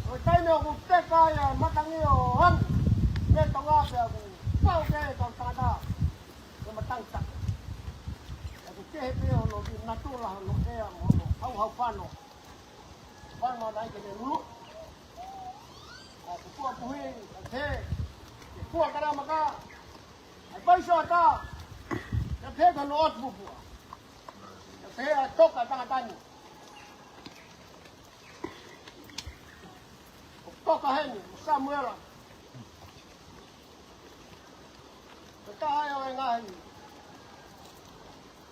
Ko e taimi ʻoku teka ia matangi ʻo hangē mei Tonga pea ʻoku pau ke tau tangata. Ko e matangi taka. ʻOku kehe pē hono ki natula hono ʻea mo hono hauhau fano. Fano nai ke ne lulu. ʻA e kua puhi, ʻa e pē, ke kua karamaka. ʻA e paiso ata, ʻa e pē ka no ot pupua. ʻA e pē ʻa e toka tangata ni. ʻO toka heni, mo Samuela. Ko e taha ia ʻo e ngaahi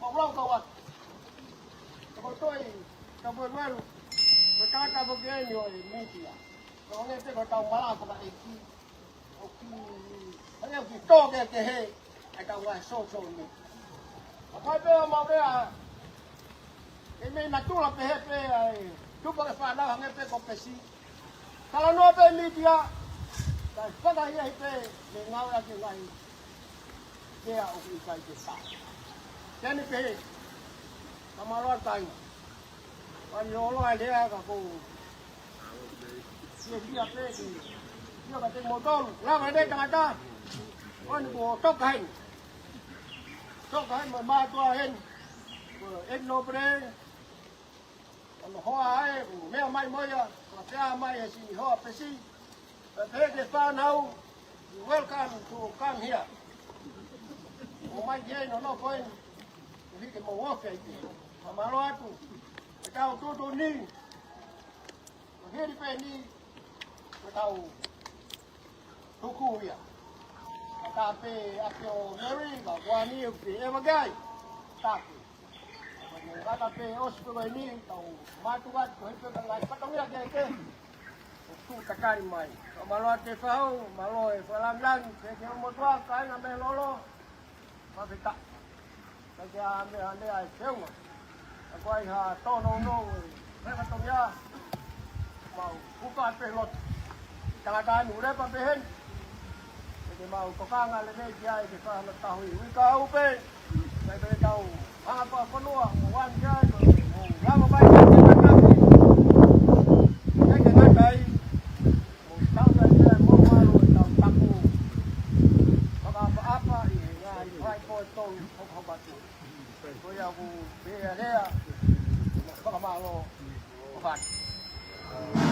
mau lau kau atu. Ka ko e toi, ka ko e malu. Ko e tangata foki eni ʻo e mītia. Ka ʻo ne te ko e tau malanga fakaʻeiki. ʻOku, ʻa ia ʻoku tō kehekehe ʻa e tau ngaahi sōsō ni. ʻA fai pē ʻa mau rea, ʻe mei natula pehē pē ʻa e tupa ke fānau hangē pē ko Pesi. Talanoa pē mītia, kae fakahia hifo pē mei ngāue ʻaki e ngaahi meʻa ʻoku ʻikai ke tā. Teni pehē, ka mālō atu kāinga. Pani olo ai lea ka ko. Ia, ia pē ki. Ia ka te mo tolu. Lava ne tangata. Pani ko toka heni. Toka heni mo mātuʻa heni. Ko e noble. Ono hoa ai, meʻa mai mo ia. Ko te a mai he sini hoa Pesi. Pehē ki he fānau, you welcome to come here. ʻOmai ki heni ʻo nofo heni, ʻo hiki mo ofi ai pē. Ka mālō atu, ʻe tau tutu ni, ʻo hili pē ni, ʻo tau tuku ia. Ka tā pē ʻa e ʻo Mary, ka kuo ani ʻo pē ʻe makai. Tāpē. Kata pē ʻosi pē ko eni, tau mātuku atu, ko e hiki pē ka ngaahi fatongia kehekehe. ʻOku tuʻu tatali mai. Ka mālō atu e fānau, mālō e fakalāngilangi, ke ke o motuʻa, kāinga mei lolo. Fakafetaʻi. Ka ke a me a lea e feunga. Ka ko ai ha tōnounou e, e fatongia. Mau, kuka pē loto. Tangata anu lepa pē heni. Ke mau tokanga lelei ki ai ke fai hano tahui. Ui ka au pē. Kai pē tau hanga fakafonua, mo wani ki ai, mo, mo lava mai ki ai ke ngataʻi. Ke ke ngataʻi, mo tau kai ki ai, mo walo, tau taku. Fakaʻapaʻapa, ʻi he ngaahi fai ko e tolu, hokohoko atu. Ko ia ʻoku pehē lea, fakamālō, ʻo fai.